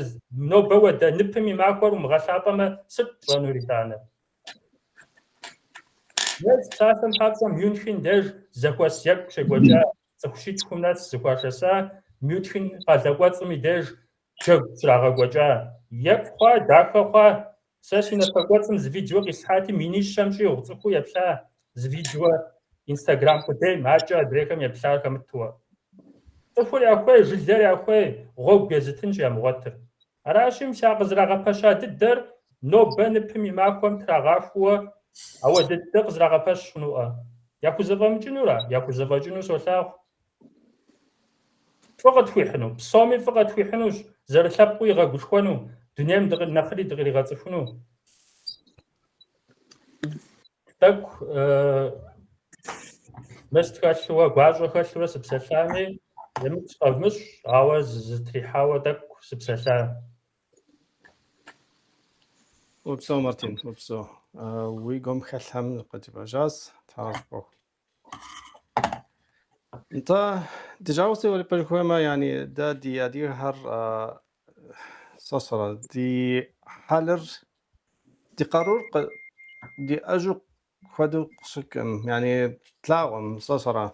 Speaker 4: нобэ уэдэ ныпым и махуэр умыгъэлъапӏэмэ, сыт пщӏэнур итӏанэ? Мес, псалъэм папщӏэ, Мюнхен деж зэхуэс екӏу щекӏуэкӏа, цӏыху щитхум нэс зэхуашэса, Мюнхен къалэ кӏуэцӏым и деж джэгу щрагъэкӏуэкӏа. Екӏу хъуа, дахэ хъуа. Сэ си напэкӏуэцӏым зы видео къислъхьати, минищэм щӏигъу цӏыхуу еплъа зы видео Инстаграм къудейм, акӏэ адрейхэм еплъар хэмытуэ. Цӏыхур яхуей, жылэр яхуей, гъуэгу езытынщ ямыгъуэтыр. Аращи, мис а къызэрагъэпэща дыдэр нобэ ныпым и махуэм трагъахуэуэ ауэдэ дыдэ къызэрагъэпэщ хъунуӏэ? Яхузэфӏэмыкӏынура? Яхузэфӏэкӏыну солъагъу. Фӏы къытхуихьыну, псоми фӏы къытхуихьынущ, зэрылъэпкъыу игъэгушхуэну, дунейм нэхъри дыкъригъэцӏыхуну. Тӏэкӏу мэст хэлъуэ, гуащӏэ хэлъурэ сыпсэлъами, емыкӏу сыкъэвмыщӏ, ауэ зытрихьауэ тӏэкӏу сыпсэлъа.
Speaker 1: Упсэу, Мартин, упсэу. Уи гум хэлъхэм къыджепӏэжащ, тхьэгъэз ӏуэху. Нтӏэ, ди жагъуэ уэрипэж хуеймэ, яни дэ ди адыгэхэр сощӏэрэ, ди хьэлыр, ди къарур диӏэжу хуэдэу къыщыкӏым, яни тлъагъум, сощӏэрэ.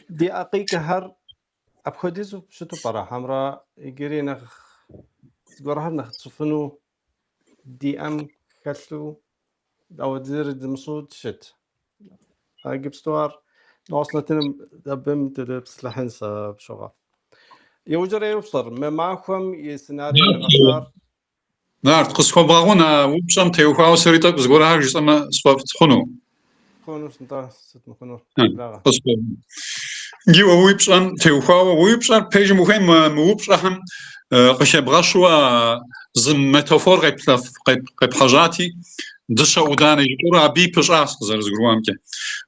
Speaker 1: Ди акъикэхэр апхуэдизу щыту пӏэрэ, хьэмэрэ иджыри нэхъ зыгуэрхэр нэхъ тщӏыфыну ди ӏэм хэлъу ауэ зыри дымыщӏу щыт. Иджыпсту ар нэгъуэщӏ нэтыным абым дыпсэлъыхьынщ пщыгъуэ. Иужьрей упщӏэр, мы махуэм и сценарий нэгъэсар.
Speaker 2: Нарт, къысхуэбгъэгъун а упщӏэм теухуауэ сэри тӏэкӏу зыгуэрхэр жысӏэмэ сфӏэфӏт хъуну.
Speaker 1: Хъунущ, нтӏэ, сыт мыхъунур? Благъэ.
Speaker 2: Къысхуэбгъэгъун. Иджы уэ уи пщӏэм теухуауэ, уи пщӏэр пэжым ухуейм мы упщӏэхэм къыхебгъэщу а зы метафор къепхьэжьати, дыщэ ӏуданэ жыпӏэурэ абыи пыщӏащ къызэрызгурыӏуамкӏэ.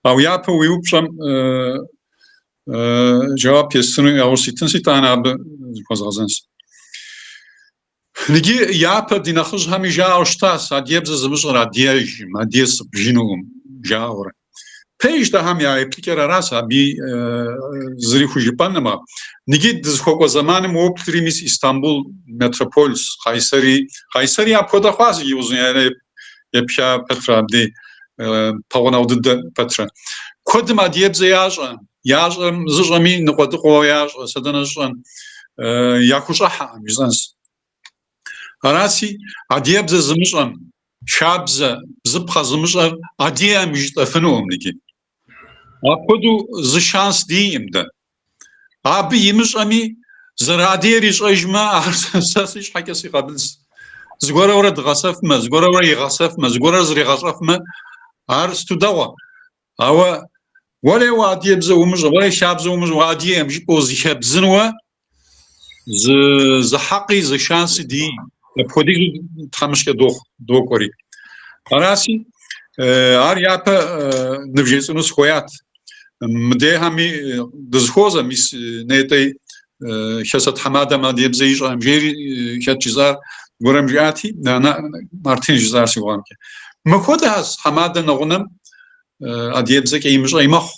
Speaker 2: Ауэ япэ уи упщӏэм жэуап естыну яужь ситынщ, итӏанэ абы зыхуэзгъэзэнщ. Иджы япэ ди нэхъыжьхэми жаӏэу щытащ, адыгэбзэ зымыщӏэр адыгэжым, адыгэ сыбжынукъым, жаӏэурэ. Пэжт ахэм я еплъыкӏэр аращ, абыи зыри хужыпӏэнкъым. Иджы дызыхуэкӏуэ зэманым уоплъри, мис Истамбул метрополщ, Къайсэри. Къайсэри апхуэдэ хъуащ иджы Узуняйлэ епха пэтрэ абдей пэгъунэгъу дыдэ пэтрэ. Куэдым адыгэбзэ ящӏэ, ящӏэм зыщӏэми ныкъуэдыкъуэу ящӏэ, сэ дэнэ сщӏэн, яхущӏэхьэкъым жысӏэнщ. Аращи, адыгэбзэ зымыщӏэм, хабзэ, бзыпхъэ зымыщӏэр адыгэм жытӏэфынукъым иджы. Апхуэдэу зы шанс диӏэм дэ. Абы имыщӏэми, зэрыадыгэр ищӏэжмэ, ар сэ си щхьэкӏэ си къабылщ. Зыгуэрурэ дгъэсэфмэ, зыгуэрурэ игъэсэфмэ, зыгуэрурэ зригъэщӏэфмэ, ар сыту дэгъуэ. Ауэ уэрей уэ адыгэбзэ умыщӏэ, уэрей хабзэ умыщӏэ, уэ адыгэм жыпӏэу зыхэбзынуэ зы хьэкъи, зы шанси диӏэм. Апхуэдизу тхьэмыщкӏэ дохъу, докӏуэри. Аращи, ар япэ нывжесӏэну сыхуеят. Мыдейхэми дызыхуозэ, мис нетӏэ хасэ тхьэмадэм адыгэбзэ ищӏэм жери хэт жысӏар гуэрэм жиӏати, Мартин жысӏар си гугъэмкӏэ. Мыхуэдэхэщ тхьэмадэ нэгъунэм адыгэбзэкӏэ имыщӏэи мэхъу.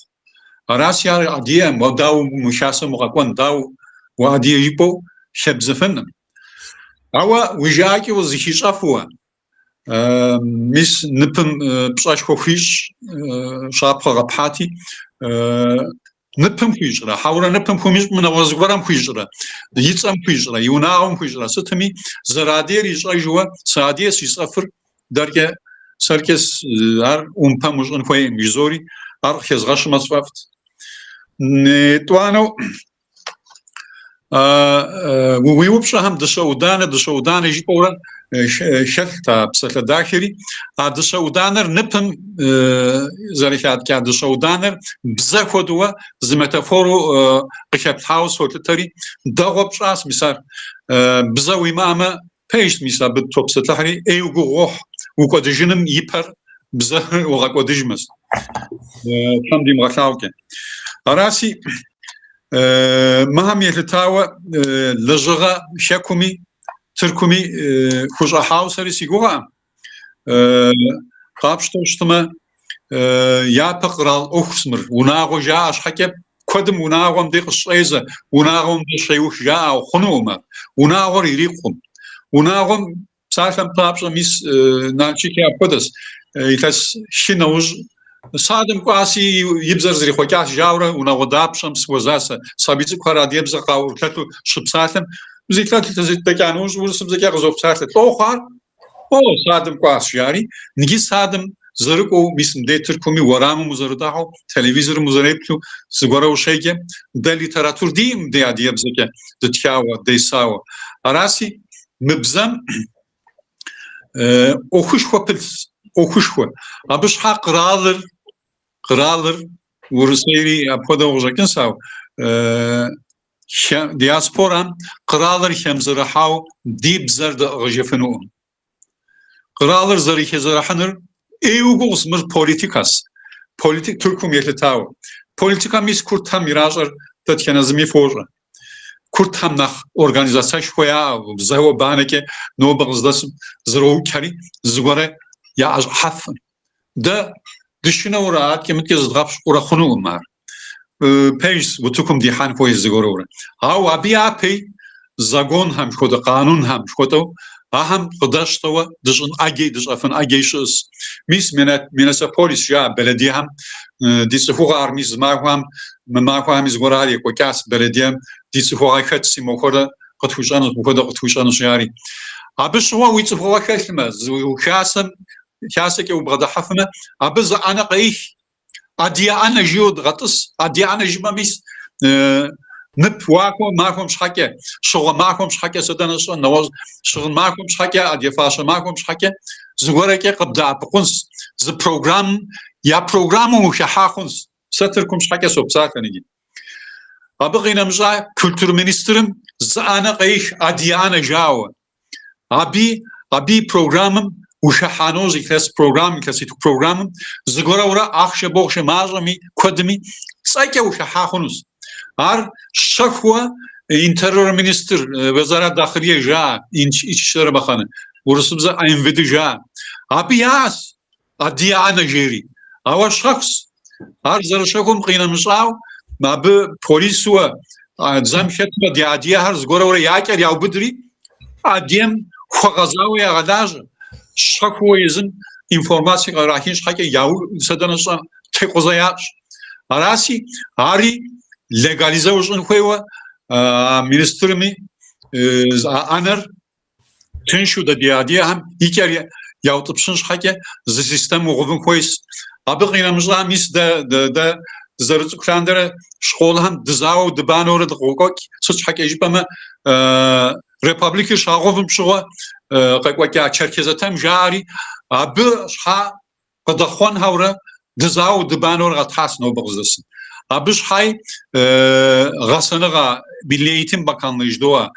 Speaker 2: Аращи, ар адыгэм, уэ дауэ мы хасэм укъэкӏуэн, дауэ уэ адыгэ жыпӏэу хэбзыфынкъым. Ауэ уи жыӏэкӏэ узыхищӏэфуэ, мис ныпым пщӏэшхуэ хуищӏ щапхъэ къэпхьати, ныпым хуищӏрэ, хьэурэ ныпым хуимыщӏмэ нэгъуэщӏ зыгуэрым хуищӏрэ, и цӏэм хуищӏрэ, и унагъуэм хуищӏрэ, сытми зэрыадыгэр ищӏэжуэ, сыадыгэщ жысӏэфыр дэркӏэ, сэркӏэ ар ӏумпэм ущӏын хуейкъым жызори, ар къыхэзгъэщмэ сфӏэфӏт. Етӏуанэу уи упщӏэхэм дыщэ ӏуданэ, дыщэ ӏуданэ жыпӏэурэ хэлът а псалъэ дахэри. А дыщэ ӏуданэр ныпым зэрыхаткӏа дыщэ ӏуданэр бзэ хуэдэуэ зы метафору къыхэплъхьауэ солъытэри, дэгъуэ пщӏащ, мис ар. Бзэ уимыӏэмэ, пэжщ, мис абы топсэлъыхьри, ӏейуэ гугъу уохь, укӏуэдыжыным и пэр бзэр угъэкӏуэдыжмэщ. Тхьэм димыгъэлъагъукӏэ. Аращи, Мыхэм елъытауэ лэжьыгъэ хэкуми Тыркуми хущӏэхьауэ сэри си гугъэкъым. Къапщтэу щытмэ, япэ къэрал ӏуэхущ мыр. Унагъуэ жаӏэ щхьэкӏэ, куэдым унагъуэм дей къыщӏедзэ, унагъуэм дей щеух жаӏэ хъунукъым ар. Унагъуэр ирикъукъым. Унагъуэм псалъэм папщӏэ, мис Налшыки апхуэдэщ. Илъэс хы нэужь садым кӏуаси и бзэр зэрихъуэкӏащ жаурэ унагъуэ дапщэм сыхуэза сэ. Сабий цӏыкӏухэр адыгэбзэ къаӏурылъэлъу щыпсалъэм, зы илъэс дэкӏа нэужь урысыбзэкӏэ къызопсалъэ. Лӏо хъуар? О, садым кӏуащ, жари. Ныджы садым зэрыкӏуэу, мис мыдей Тыркуми уэрамым узэрыдыхьэу, телевизорым узэреплъу, зыгуэрэ ущеджэ, дэ литератур диӏым мыдей адыгэбзэкӏэ дытхауэ, десауэ. Араси, мы бзэм ӏуэхушхуэ пылъщ, ӏуэхушхуэ. Абы щхьа къэралыр, къэралыр, Урысейри апхуэдэу къыщӏэкӏынщ, ауэ диаспорам къэралыр хэмызэрыхьауэ ди бзэр дэӏыгъыжыфынукъым. Къэралыр зэрыхэзэрыхьыныр ӏейуэ гугъущ, мыр политикэщ. Политик Тыркум елъытауэ. Политикэм мис курдхэм иращӏэр дэтхэнэ зыми фощӏэ. Курдхэм нэхъ организацэшхуэ яӏэу, зауэ банэкӏэ нобэ къыздэсым зэроукӏхэри зыгуэрэ яӏэщӏыхьэфкъым. Дэ дышынэурэ аткӏэ-мыткӏэ зыдгъэпщкӏуурэ хъунукъым ар. Пэжщ, утыкум дихьэн хуейщ зыгуэрурэ. Ауэ абы япэи законхэм хуэдэ, къанунхэм хуэдэу ахэм къыдэщтэуэ дыщӏын ӏэджей, дыщӏэфын ӏэджей щыӏэщ. Мис Миннесаполис жаӏэ бэлэдиехэм ди цӏыхугъэ ар мис зы махуэхэм, мы махуэхэми зыгуэрхэр екӏуэкӏащ бэлэдием ди цӏыхугъэ хэтщи, мохуэдэ къытхуищӏэнущ, мыхуэдэ къытхуищӏэнущ жари. Абы щыгъуэ уи цӏыхугъэ хэлъмэ, зы хасэм, хасэкӏэ убгъэдыхьэфмэ, абы зы ӏэнэ къеих. Адыгэ ӏэнэ жиӏэу дгъэтӏыс, адыгэ ӏэнэ жыпӏэ мис нып уахуэ махуэм щхьэкӏэ, щыгъуэ махуэм щхьэкӏэ сэ дэнэ сщӏэн, нэгъуэщӏ щыгъын махуэм щхьэкӏэ, адыгэ фащэ махуэм щхьэкӏэ зыгуэрэкӏэ къыбдэӏэпыкъунщ, зы программ, я программэм ухыхьа хъунщ. Сэ Тыркум щхьэкӏэ сопсалъэ ныджы. Абы къинэмыщӏа культурминистрым зы ӏэнэ къеих адыгэ ӏэнэ жауэ. Аби, абы и программэм ухыхьа нэужь, илъэс программ, илъэситху программэм зыгуэрэурэ ахъшэ бохъшэ мащӏэми, куэдми цӏэкӏэ ухыхьа хъунущ. Ар щэхууэ интерьер министр Везарат Дахилие жаӏэ, İçişleri Bakanı, урысыбзэ МВД жаӏэ. Абы яӏэщ Адыгэ ӏэнэ жери. Ауэ щэхущ. Ар зэрыщэхум къинэмыщӏау, абы полисуэ дзэм хэтмэ, ди адыгэхэр зыгуэрэурэ я кӏэр яубыдри, адыгэм хуэгъэзауэ ягъэлажьэ. Щэхууэ езым информацие кърахын щхьэкӏэ сэ дэнэ сщӏэн текъузэ ящӏ. Араси, ари легализэу щӏын хуейуэ министрми а ӏэнэр Тыншу дэ ди адыгэхэм и кӏэр яутӏыпщын щхьэкӏэ зы систем угъувын хуейщ. Абы къинэмыщӏа мис дэ дэ дызэрыцӏыкӏу лъандэрэ школхэм дызауэу дыбанэурэ дыкъокӏуэкӏ. Сыт щхьэкӏэ жыпӏэмэ, републикэр щагъувым щыгъуэ къекӏуэкӏа Черкес Эйтем жаӏэри, абы щхьа къыдэхъуэнхэурэ дызауэу дыбанэурэ къэтхьащ нобэ къыздэсым. Абы щхьай гъэсэныгъэ Milli Eğitim Bakanlığı жыдоӏэ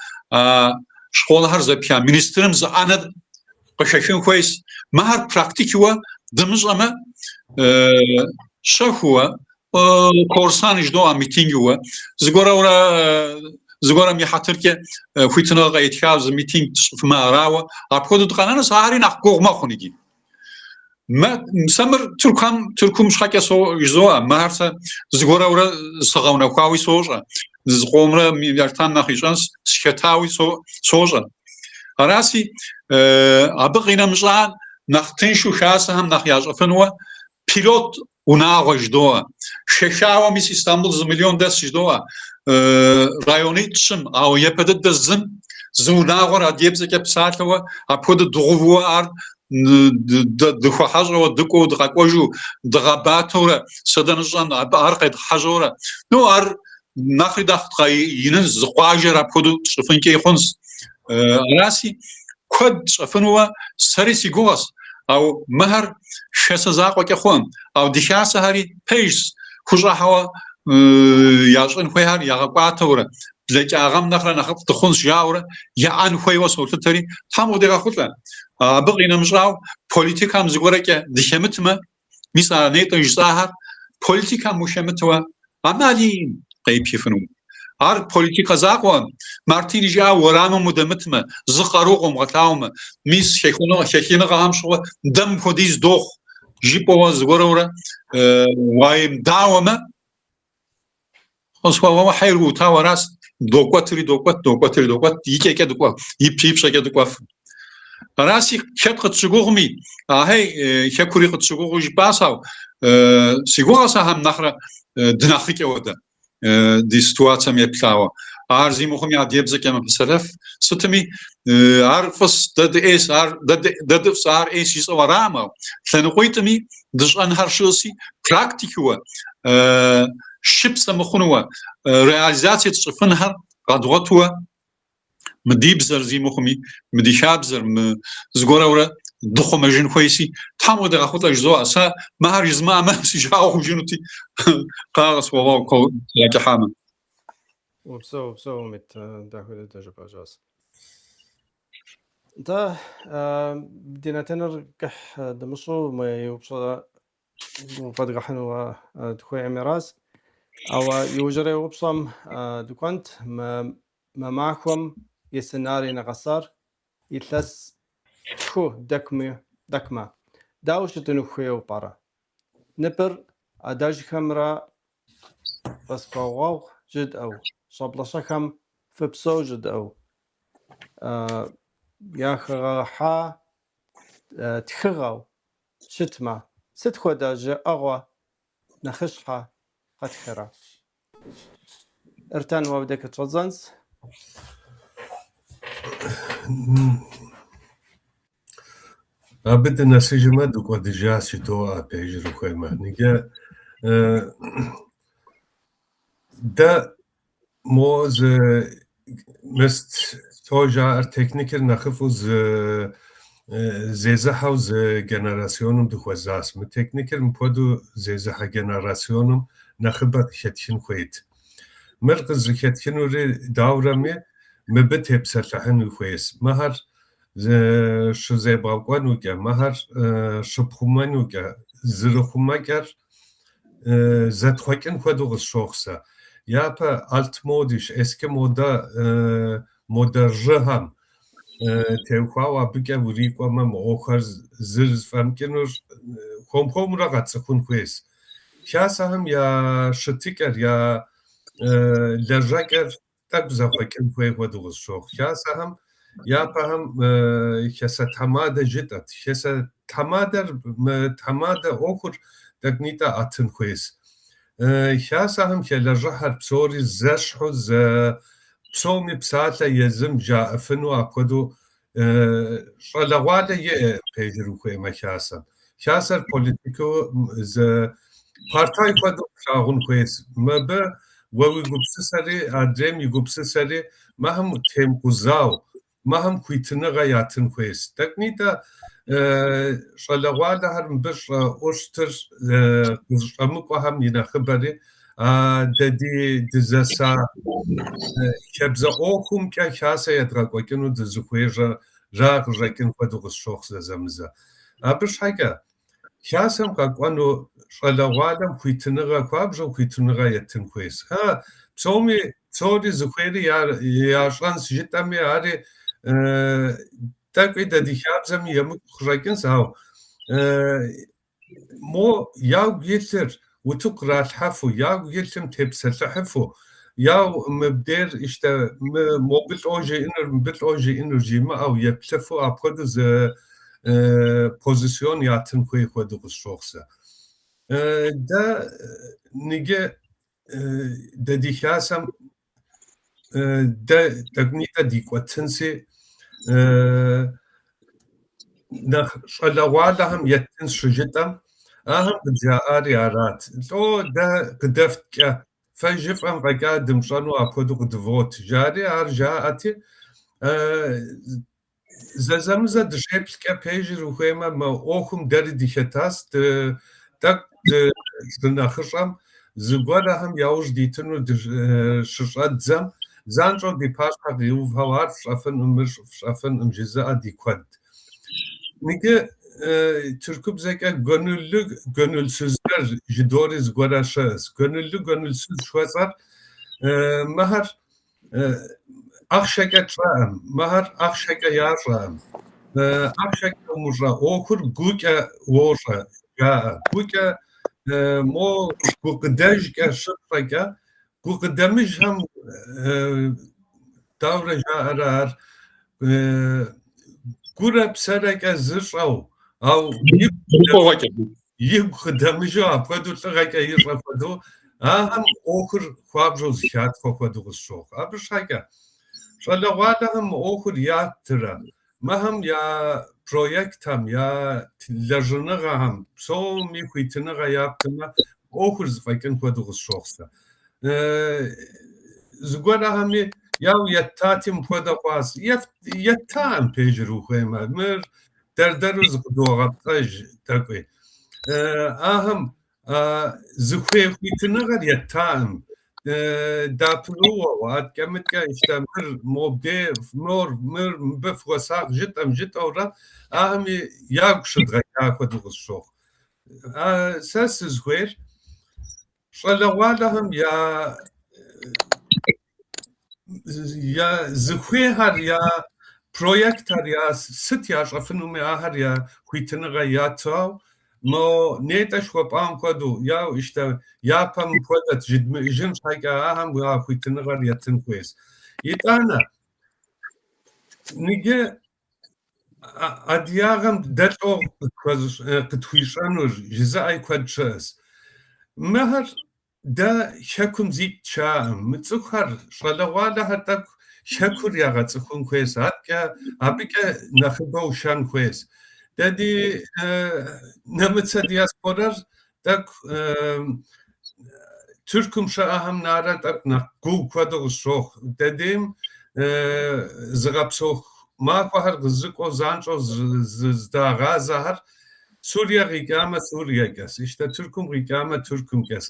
Speaker 2: школхэр зэпха министрым зы ӏэнэ къыхэхын хуейщ. Мыхэр практикыуэ дымыщӏэмэ, щэхууэ корсан жыдоӏэ митингыуэ зыгуэрэурэ зыгуэрэм и хьэтыркӏэ хуитыныгъэ къейтха зы митинг тщӏыфмэ арауэ апхуэдэу дыкъэнэнущ, ари нэхъ гугъу мэхъу иджы. Сэ мыр Тыркухэм, Тыркум щхьэкӏэ жызоӏэ, мыхэр сэ зыгуэрэурэ сыгъэунэхуауи сощӏэ, зыкъомрэ Артан нэхъ ищӏэнщ, сыхэтауи сощӏэ. Араси, абы къинэмыщӏа нэхъ тыншу хасэхэм нэхъ ящӏыфынуэ пилот унагъуэ жыдоӏэ. Хэхауэ мис Истамбул зы миллион дэс жыдоӏэ. Районитӏ-щым, ауэ япэ дыдэ зым зы унагъуэр адыгэбзэкӏэ псалъэуэ, апхуэдэ дыгъувуэ ар дыхуэхьэщӏэуэ дыкӏуэу дыкъэкӏуэжу, дыгъэбатэурэ, сэ дэнэ сщӏэн, абы ар къедгъэхьэжьэурэ. Ну, ар нэхъри нэхъ дгъэинынщ, зы къуажэр апхуэдэу тщӏыфынкӏи хъунщ. Араси, куэд тщӏэфынуэ сэри си гугъэщ, ауэ мыхэр хасэ закъуэкӏэ хъуӏым. Ауэ ди хасэхэри пэжщ, хущӏэхьэуэ ящӏын хуейхэр ягъэкӏуатэурэ, блэкӏа гъэм нэхърэ нэхъыфӏ дыхъунщ жаӏэурэ яӏэн хуейуэ солъытэри, Тхьэм къыдигъэхъулӏэ. Абы къинэмыщӏауэ, политикэм зыгуэрэкӏэ дыхэмытмэ, мис а нетӏэ жысӏахэр политикэм ухэмытуэ ӏэмал иӏым къепхыфыну. Ар политикэ закъуэкъым. Мартин жиӏа уэрамым удэмытмэ, зы къару къомыгъэлъагъуэмэ, мис хэхыныгъэхэм щыгъуэ дэ мыпхуэдиз дохъу, жыпӏэуэ зыгуэрурэ уаемыдауэмэ, къысхуэгъэгъу хьейр уутауэ аращ, докӏуэтри докӏуэт, докӏуэтри докӏуэт, икӏэкӏэ дыкӏуэ, ипщэкӏэ дыкӏуэф. Аращи, хэт къытщыгугъми, ахьей, хэкури къытщыгугъыу жыпӏащ, ауэ си гугъэщ ахэм нэхърэ дынэхъыкӏэуэ дэ ди ситуацэм еплъауэ. Ар зи мыхъуми адыгэбзэкӏэ мэпсэлъэф, сытми, ар фӏыс, дэ дыӏейс, ар дэ дыфӏс, ар ӏейс жысӏэу араӏым, ауэ лъэныкъуитӏми дыщӏэнхэр щыӏэси, практикыуэ, шыпсэ мыхъунуэ, реализацие тщӏыфынхэр къэдгъуэтуэ, мы ди бзэр зи мыхъуми, мы ди хабзэр, мы зыгуэрурэ дыхъумэжын хуейси, Тхьэм къыдигъэхъулӏэ жызоӏэ. Сэ мыхэр жызмыӏэмэ, си жагъуэ хъужынути, къысхуэгъэгъу сигъэкӏыхьамэ.
Speaker 1: Упсэу, упсэу, Умит, дахэ дыдэ жыпӏэжащ. Нтӏэ, ди нэтыныр кӏыхь дымыщӏу мы упщӏэ уфӏэдгъэхьыну дыхуейӏыми аращ. Ауэ иужьрей упщӏэм дыкӏуэнт мы махуэм и сценарий нэгъэсар илъэс тху дэкӏмэ, дауэ щытыну хуейуэ пӏэрэ? Ныпыр адэжьхэмрэ къысхуэгъуэгъу жыдӏэу, щӏэблэщӏэхэм фыпсэу жыдӏэу яхэгъэхьа тхыгъэу щытмэ, сыт хуэдэ жыӏэгъуэ нэхъыщхьэ хэтхэрэ? Эртан, уэ абдей къыщӏэддзэнщ.
Speaker 3: Абы дынэсыжмэ, дыкӏуэдыжащ жыдоӏэ, пэжыр ухуеймэ. Иджы дэ мо зы мыст лӏо жаӏэр техникэр нэхъыфӏу зы зезыхьэу зы генерасионым дыхуэзащ. Мы техникэр мыпхуэдэу зезыхьэ генерасионым нэхъыбэ къыхэтхын хуейт. Мыр къызыхэтхынури даурэми, мыбы тепсэлъыхьын хуейщ. Мыхэр щызебгъэкӏуэнукӏэ, мыхэр щыпхъумэнукӏэ, зэрыхъумэкӏэр зэтхъуэкӏын хуэдэу къысщохъу сэ. Япэ altmodisch, eski moda, модэжьыхэм теухуауэ абыкӏэ урикӏуэмэ, мы ӏуэхухэр зэрызэфӏэмыкӏынур хуэм-хуэмурэ къэцӏыхун хуейщ. Хасэхэм я щытыкӏэр, я лэжьэкӏэр тӏэкӏу зэхъуэкӏын хуей хуэдэу къысщохъу. Хасэхэм япэхэм хасэ тхьэмадэ жытӏэт. Хасэ тхьэмадэр, мы тхьэмадэ ӏуэхур тӏэкӏунитӏэ ӏэтын хуейщ. Хасэхэм хэлэжьыхьэр псори зэщхьу, зэ псоми псалъэ езым жаӏэфыну апхуэдэу щӏалэгъуалэ иӏэ пэжыр ухуеймэ хасэм. Хасэр политикэу зы партай хуэдэу плъагъун хуейщ. Мыбы уэ уи гупсысэри, адрейм и гупсысэри мыхэм темкъузау, мыхэм хуитыныгъэ ятын хуейщ. Тӏэкӏунитӏэ щӏалэгъуалэхэр мыбы щӏэӏущтыр къызыщӏэмыкӏуэхэм и нэхъыбэри дэ ди дызэса хабзэ ӏуэхумкӏэ хасэ едгъэкӏуэкӏыну дызыхуейра къыщӏэкӏын хуэдэу къысщохъу зэзэмызэ. Абы щхьэкӏэ хасэм къэкӏуэну щӏалэгъуалэм хуитыныгъэ, хуабжьу хуитыныгъэ еттын хуейщ. Псоми, псори зыхуейри ящӏэнщ жытӏэми, ари тӏэкӏуи дэ ди хабзэми емыкӏу къыщӏэкӏынщ, ауэ мо ягу илъыр утыку къралъхьэфу, ягу илъым тепсэлъыхьыфу, яу мыбдейр ищтэ мобы лӏо жиӏэнур, мыбы лӏо жиӏэнур жимыӏэу еплъыфу апхуэдэу зы позицион ятын хуей хуэдэу къысщохъу сэ. Дэ ныджы дэ ди хасэм дэ тӏэкӏунитӏэ дикӏуэтынси, нэхъ щӏалэгъуалэхэм еттынщ щыжытӏэм, ахэм къыджаӏари арат. Лӏо дэ къыдэфткӏэ, фэ жыфӏэм фӏэкӏа дымыщӏэну апхуэдэу къыдывот, жари ар жаӏэти, зэзэмызэ дыщеплъкӏэ пэжыр ухуеймэ, мы ӏуэхум дэри дыхэтащ, тӏэкӏу дынэхъыщӏэм зыгуэрхэм яужь дитыну щыщӏэддзэм, занщӏэу ди пащхьэ къиувэу ар фщӏэфынӏым, мыр фщӏэфынӏым жызыӏэ ди куэд. Иджы тыркубзэкӏэ gönüllü gönülsüzler жыдори зыгуэрэ щыӏэщ. Gönüllü gönülsüz жыхуэсӏэр. Мыхэр ахъшэкӏэ тщӏэӏым, мыхэр ахъшэкӏэ ящӏэӏым. Ахъшэкӏэ умыщӏэ ӏуэхур гукӏэ уощӏэ, жаӏэ. Гукӏэ мо гукъыдэжкӏэ щыпщӏэкӏэ, гукъыдэмыжхэм даурэ жаӏэрэ ар гурэ псэрэкӏэ зыщӏэу, ау игу къыдэмыжу апхуэдэу лӏыгъэкӏэ ищӏэ хуэдэу, ахэм ӏуэхур хуабжьу зыхатхъуэ хуэдэу къысщохъу. Абы щхьэкӏэ щӏалэгъуалэхэм мы ӏуэхур ятрэ, мыхэм я проектхэм, я лэжьыныгъэхэм псоми хуитыныгъэ яптымэ, ӏуэхур зэфӏэкӏын хуэдэу къысщохъу сэ. Зыгуэрхэми яу еттати мыпхуэдэ хъуащ. Еттаӏым пэжыр ухуеймэ. Мыр дэр-дэру зыкъыдогъэпцӏэж тӏэкӏуи. Ахэм зыхуей хуитыныгъэр еттаӏым. Дапымыуэу, аткӏэ-мыткӏэ ищтэ мыр мобдей, мор, мыр мыбы фхуэсакъ жытӏэм жытӏэурэ ахэми ягу щыдгъэкӏа хуэдэу къысщохъу. Сэ сызыхуейр щӏалэгъуалэхэм я я зыхуейхэр, я проектхэр, я сыт ящӏэфынуми ахэр я хуитыныгъэ ятау, мо нетӏэ жыхуэпӏам хуэдэу, яу ищтэ япэм мыпхуэдэт жыдмыӏыжын щхьэкӏэ ахэм я хуитыныгъэр етын хуейщ. Итӏанэ, ныджы адыгагъэм дэ лӏо къытхуищӏэнур жызыӏэ куэд щыӏэщ. Мыхэр дэ хэкум зикӏ тшаӏым. Мы цӏыхухэр, щӏалэгъуалэхэр тӏэкӏу хэкур ягъэцӏыхун хуейщ, аткӏэ абыкӏэ нэхъыбэу шэн хуейщ. Дэ ди нэмыцэ диаспорэр тӏэкӏу Тыркум щыӏэхэм нэрэ тӏэкӏу нэхъ гугъу хуэдэу къысщохъу. Дэдейм зыгъэпсэху махуэхэр къызыкӏуэу занщӏэу зыздагъазэхэр Сурие къикӏамэ Суриекӏэс, ищтэ Тыркум къикӏамэ Тыркумкӏэс.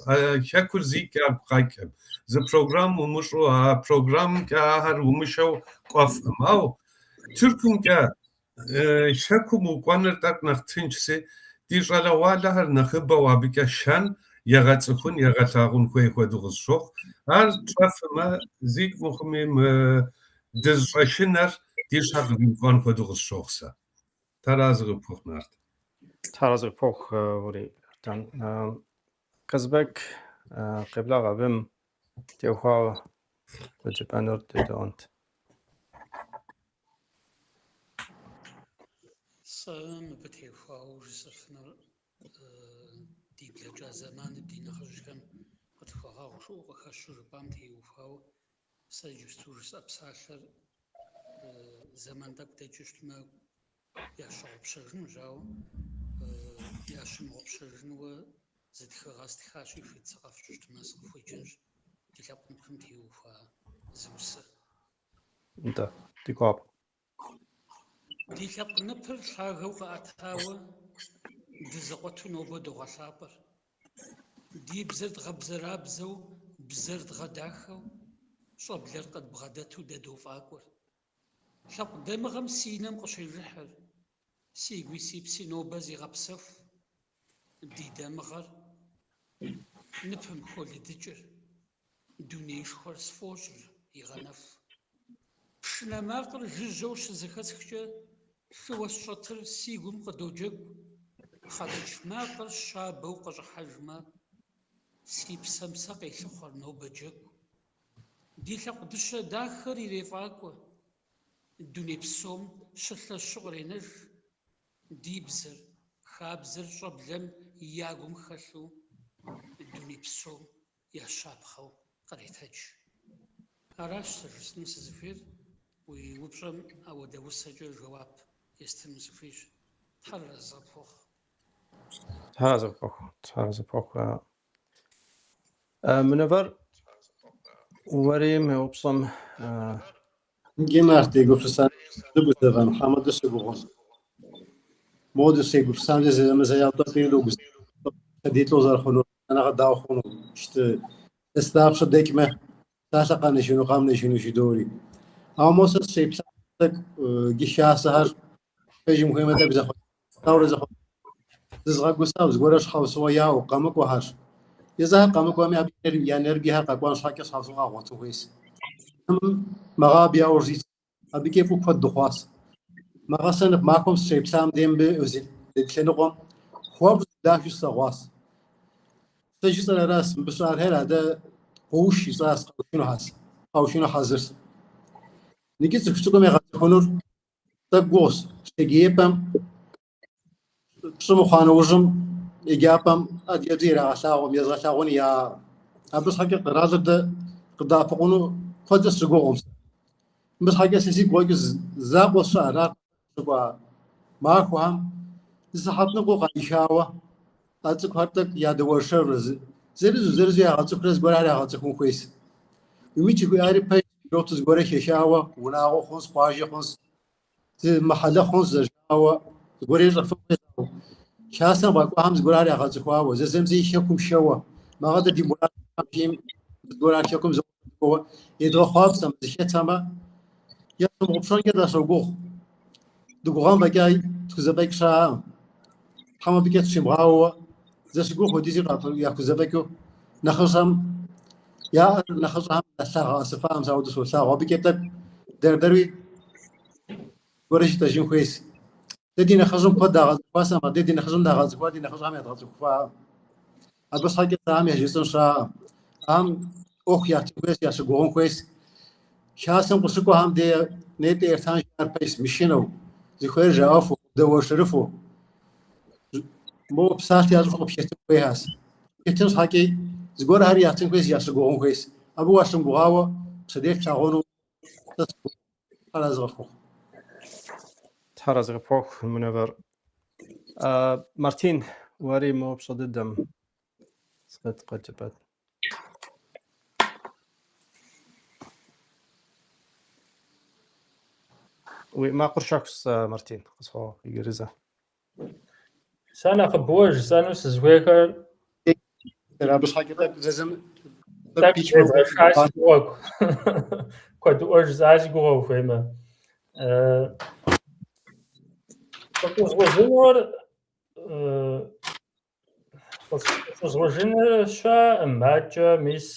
Speaker 3: Хэкур зикӏ ягу къэкӏым. Зы программ умыщӏу, а программкӏэ ахэр умышэу кӏуэфӏым. Ау Тыркумкӏэ Хэкум укӏуэныр тӏэкӏу нэхъ тыншси, ди щӏалэгъуалэхэр нэхъыбэу абыкӏэ шэн, егъэцӏыхун, егъэлъагъун хуей хуэдэу къысщохъу. Ар тщӏэфымэ, зикӏ мыхъуми мы дызыщӏэшынэр ди щхьэ къримыкӏуэн хуэдэу къысщохъу сэ. Тхьэразэ къыпхухъу, Нарт.
Speaker 1: Тхьэразэ къыпхухъу, уэри, Артан. Казбек, къеблагъэ абым теухуауэ жыпӏэнур дедэӏуэнт.
Speaker 6: Сэ мыбы теухуауэ жысӏэфынур ди блэкӏа зэманыр ди нэхъыжьхэм къытхуагъэгъу жыӏэу къыхэщу жыпӏам теухуауэ сэ иджыпсту жысӏэ псалъэр зэман тӏэкӏу дэкӏыу щытмэ ящыгъупщэжынущ, ауэ ящымыгъупщэжынуэ зы тхыгъэ стхащи, хуит сыкъэфщӏу щытмэ, сыкъыхуеджэнщ ди лъэпкъ ныпым теухуа зы усэ.
Speaker 1: Нтӏэ, ди гуапэ.
Speaker 6: Ди лъэпкъ ныпыр лъагэу къэӏэтауэ дызэкъуэту нобэ догъэлъапӏэр. Ди бзэр дгъэбзэрабзэу, бзэр дгъэдахэу, щӏэблэр къыдбгъэдэту дэ дофӏакӏуэр. Лъэпкъ дамыгъэм си нэм къыщежыхьыр, си гуи си пси нобэ зегъэпсэху. Ди дамыгъэр ныпым холыдыкӏыр, дунеишхуэр сфӏощӏыр игъэнэху. Пшынэ макъыр жыжьэу щызэхэсхкӏэ, лъыуэ сщӏэтыр си гум къыдоджэгу. Пхъэцӏыч макъыр щабэу къыщӏыхьэжмэ, си псэм сэ къелъыхъуэр нобэ джэгу. Ди лъэпкъ дыщэ дахэр ирефӏакӏуэ, дуней псом щылъэщу къренэж. Ди бзэр, хабзэр щӏэблэм я гум хэлъу дуней псом я щапхъэу къретэдж. Аращ сэ жысӏэну сызыхуейр, уи упщӏэм ауэдэ усэкӏэ жэуап естыну сыхуейщ. Тхьэр арэзы къыпхухъу.
Speaker 1: Тхьэразэ къыпхухъу, тхьэразэ къыпхухъу. Мунэвэр, уэри мы упщӏэм
Speaker 5: Иджы Нарт дегупсысан дыгузэвэн, хьэмэ дыщыгугъун. Мо дыщегупсысамкӏэ зэзэмызэ тӏэкӏуи догузавэ, ди лӏо зэрыхъунур, лӏэныгъэ дауэ хъуну, щты илъэс дапщэ дэкӏмэ, псалъэ къэнэжыну, къэмынэжыну жыдори. Ауэ мо сэ сыщеплъа тӏэкӏу иджы хасэхэр пэжым хуеймэ тӏэкӏу зэхъуэкӏ, дауэрэ зэхъуэкӏ. Зызгъэгусау зыгуэрэ щхьэусыгъуэ яӏэу къэмыкӏуэхэр. Езыхэр къэмыкӏуэми, абы я нэрыбгейхэр къэкӏуэн щхьэкӏэ щхьэусыгъуэ къагъуэтын хуейщ. Мэгъэ абы яужь итщ. Абыкӏэ фӏы куэд дыхъуащ. Мэгъэ сэ нып махуэм сыщеплъам дей мыбы лъэныкъуэм хуабжьу дахэу слъэгъуащ. Сэ жысӏэр аращ, мыбы щыӏэрхэр адэ къоуш ищӏащ, къэушынухьэщ, къэушыну хьэзырщ. Иджы цӏыху цӏыкӏум егъэцӏыхунур тӏэкӏу гугъущ. Сабиипӏэм пщӏы мыхъуа нэужьым еджапӏэм адыгэбзэ ирагъэлъагъум, езыгъэлъагъун я абы щхьэкӏэ къэралыр дэ къыдэӏэпыкъуну куэдрэ сыщыгугъум. Мыбы щхьэкӏэ сэ сигу къокӏыр закъуэ щыӏэр, ар щыкӏуа махуэхэм зы сыхьэт ныкъуэ къаӏихауэ а цӏыкӏухэр тӏэкӏу ядэуэршэрурэ зырызу зырызу ягъэцӏыхурэ зыгуэрхэр ягъэцӏыхун хуейщ. Умит жыхуиӏари пэж пилоту зыгуэрэ хэхауэ, унагъуэ хъунщ, къуажэ хъунщ, зы мыхьэлэ хъунщ зэрыжаӏауэ, зыгуэр ищӏэфын хуейщ. Хасэм къэкӏуахэм зыгуэрхэр ягъэцӏыхуауэ, зэзэмызэ хэкум шэуэ, мэгъэ дэ ди мурадхэм зыгуэрхэр хэкум зэӏуэуэ едгъэхъуапсэмэ, зыхэтэмэ, ящымыгъупщэнкӏэ дащогугъ. Дыгугъэн фӏэкӏа тхузэфӏэкӏ щыӏэкъым. Тхьэм абыкӏэ тщимыгъауэ, зэщыгугъ хуэдизи яхузэфӏэкӏыу нэхъыщӏэм яӏэр нэхъыщӏэхэм лъагъэӏэсыфаӏым сэ ауэдэу солъагъу. Абыкӏэ тӏэкӏу дэр-дэруи зыгуэрэ жытӏэжын хуейщ. Дэ ди нэхъыжьым куэд дагъэцӏыхуащ, амэ дэ ди нэхъыжьым дагъэцӏыхуа ди нэхъыщӏэхэм ядгъэцӏыхуфаӏым. Абы щхьэкӏэ ахэм яжесӏэн щыӏэкъым. Ахэм ӏуэху ятын хуейщ, ящыгугъын хуейщ. Хасэм къыщыкӏуэхэм де нетӏэ Эртан жиӏар пэжщ, мышынэу, зыхуейр жаӏэфу, къыбдэуэршэрыфу, моуэ псалъэ ящӏыфу къыпхэтын хуейхэщ. Хэтын щхьэкӏи зыгуэрхэр ятын хуейщ, ящыгугъын хуейщ. Абы уащымыгугъауэ пщэдей плъагъуну сэ сыгугъу. Тхьэр арэзы къыфхухъу.
Speaker 1: Тхьэр арэзы къыпхуэхъу, Мунэвэр. Мартин, уэри мы упщӏэ дыдэм сыт къыджепӏэт? Уи макъыр щэхущ, Мартин, къысфӏогъу иджыри зэ.
Speaker 4: Сэ нэхъыбэуэ жысӏэну сызыхуейхэр
Speaker 5: Абы щхьэкӏэ тӏэкӏу зэзэм
Speaker 4: тӏэкӏу зезгъэша си гугъэ. Куэдыӏуэ жысӏа си гугъэ ухуеймэ. Къыщӏызгъужынур къыщӏызгъужыныр щыӏэкъым, акӏэ мис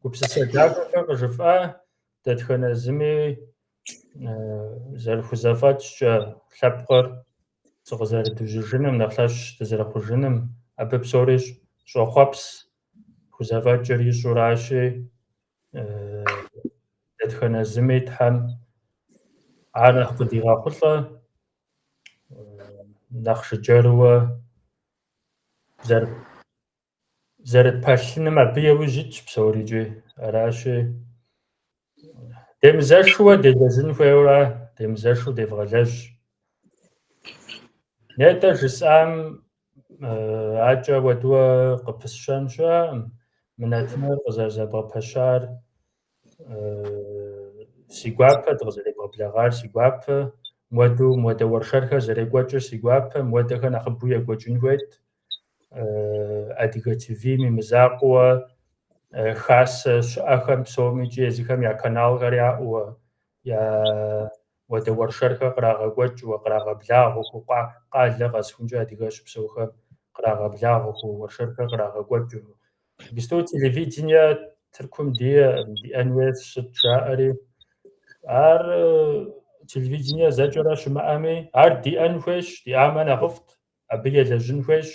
Speaker 4: гупсысэ дахэхэр къыжыфӏа, дэтхэнэ зыми зэрыхузэфӏэкӏкӏэ лъэпкъыр зыкъызэрыдужьыжыным, нэхъ лъэщ дызэрыхъужыным, абы псори щӏохъуэпс, хузэфӏэкӏыр ищӏуращи, дэтхэнэ зыми Тхьэм ар нэхъ къыдигъэхъулӏэ, нэхъ жыджэрууэ зэрытпэлъыным абы яужь итщ псорикӏи. Аращи, демызэшууэ делэжьын хуейуэра, демызэшу девгъэлэжь. Нетӏэ жысӏам акӏэ уэдуэ къыпысщэн щыӏэкъым, мы нэтыныр къызэрызэбгъэпэщар си гуапэ, дыкъызэребгъэблэгъар си гуапэ, муэду муэдэ уэршэрхэр зэрекӏуэкӏыр си гуапэ, муэдэхэр нэхъыбэу екӏуэкӏын хуейт. Адыгэ ТВ-м и мызакъуэуэ хасэ щыӏэхэм псомикӏи езыхэм я каналхэр яӏэуэ, я муэдэ уэршэрхэр кърагъэкӏуэкӏыуэ, кърагъэблагъэу, къалэ къэсхункӏэ адыгэ щыпсэухэм кърагъэблагъэу, уэршэрхэр кърагъэкӏуэкӏыу. Иджыпсту телевидение Тыркум диӏэн хуейщ сыт жаӏэри, ар телевидение зэкӏэрэ щымыӏэми, ар диӏэн хуейщ, диӏамэ нэхъыфӏт, абы елэжьын хуейщ.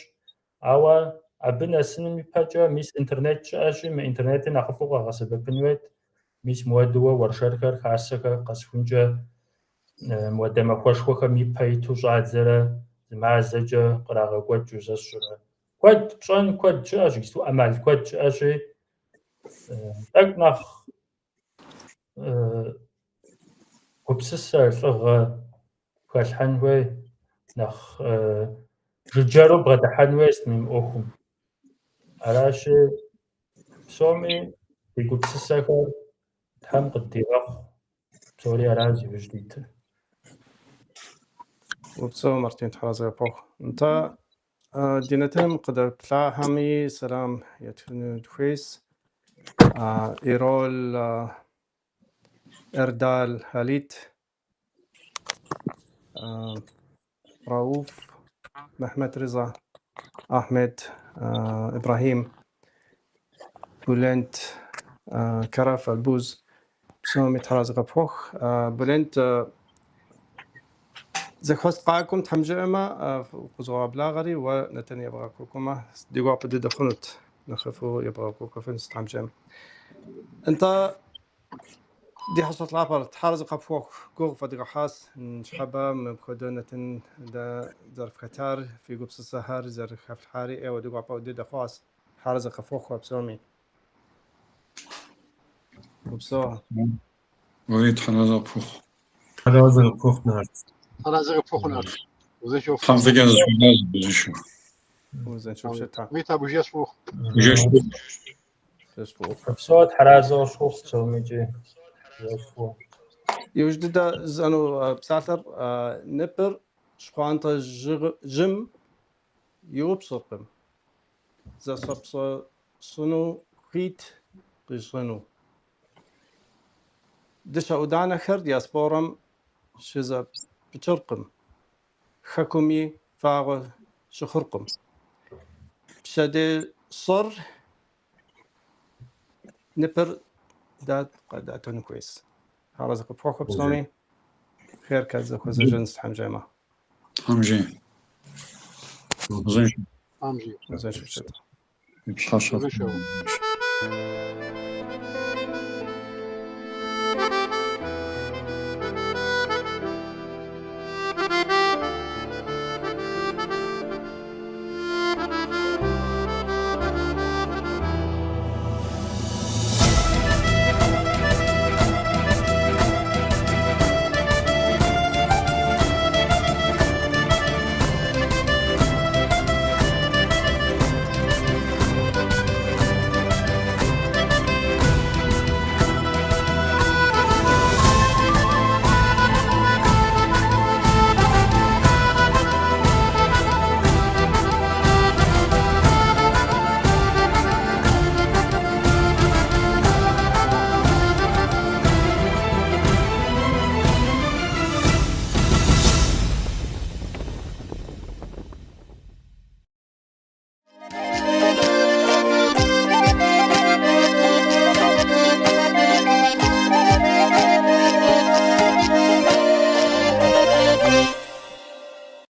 Speaker 4: Ауэ абы нэсыным ипэкӏэ мис интернет щыӏэщи, мы интернетыр нэхъыфӏу къэгъэсэбэпын хуейт. Мис муэдууэ уэршэрхэр, хасэхэр къэсхункӏэ муэдэ махуэшхуэхэм ипэ иту щӏадзэрэ зы мазэкӏэ кърагъэкӏуэкӏыу зэщӏрэ. Куэд пщӏэн куэд щыӏэщ, иджыпсту ӏэмал куэд щыӏэщи, тӏэкӏу нэхъ гупсысэ, лӏыгъэ хэлъхьэн хуей, нэхъ жыджэру бгъэдыхьэн хуей сытми мы ӏуэхум. Аращи, псоми ди гупсысэхэр Тхьэм къыддигъэхъу, псори ара зи ужь дитыр.
Speaker 1: Упсэу, Мартин, Тхьэр арэзы къыпхухъу. Нтӏэ, ди нэтыным къыдэплъахэми сэлам етхыну дыхуейщ. Ирол Эрдал Халит, Рауф, Мехмет Риза, Ахмед, Ибрэхьим, Булент, Караф, Албуз, псоми тхьэразэ къыпхуэхъу. Булент, зэхуэс къакӏуэм Тхьэм жиӏэмэ, къызогъэблагъэри, уэ нэтын ебгъэкӏуэкӏумэ, ди гуапэ дыдэ хъунут, нэхъыфӏу ебгъэкӏуэкӏуэфынщ Тхьэм жиӏэм. Нтӏэ, ди хьэщӏэ лъапӏэр, тхьэразэ къыпхуэхъу, гугъу фэдгъэхьащ ныщхьэбэ мыпхуэдэ нэтын дэ зэрыфхэтар, фи гупсысэхэр зэрыхэфлъхьари ӏейуэ ди гуапэ дыдэ хъуащ. Тхьэразэ къыфхуэхъу а псоми. Упсэу.
Speaker 2: Уэри тхьэразэ къыпхухъу.
Speaker 3: Тхьэразэ къыпхухъу, Нарт.
Speaker 5: Тхьэразэ къыпхухъу, Нарт. Узыншэу.
Speaker 2: Тхьэм фӏыкӏэ зыхуигъазэ, узыншэу.
Speaker 1: Узыншэу щыта.
Speaker 5: Мит абы жэщ фӏыухъу.
Speaker 2: Жэщ фӏыухъу.
Speaker 1: Жэщ фӏыухъу.
Speaker 4: Упсэу, тхьэразэ къыфхухъу псомикӏи. Жэщ фӏыухъу.
Speaker 1: Иужь дыдэ жысӏэну псалъэр ныпыр щхъуантӏэ жьым иупщӏыркъым, зэщӏэпщӏэщӏыну хуит къищӏыну. Дыщэ ӏуданэхэр диаспорэм щызэпыкӏыркъым, хэкуми фагъуэ щыхъуркъым. Пщэдей щӏэр ныпыр дэ къэдӏэтын хуейщ. Арэзы къыпхуэхъу псоми, хъеркӏэ дызэхуэзэжынщ, Тхьэм жиӏэмэ.
Speaker 2: Тхьэм жиӏэ. Узыншэу.
Speaker 5: Тхьэм жиӏэ.
Speaker 1: Узыншэу щыт.
Speaker 2: И пщхьэщэ.
Speaker 5: Узыншэу.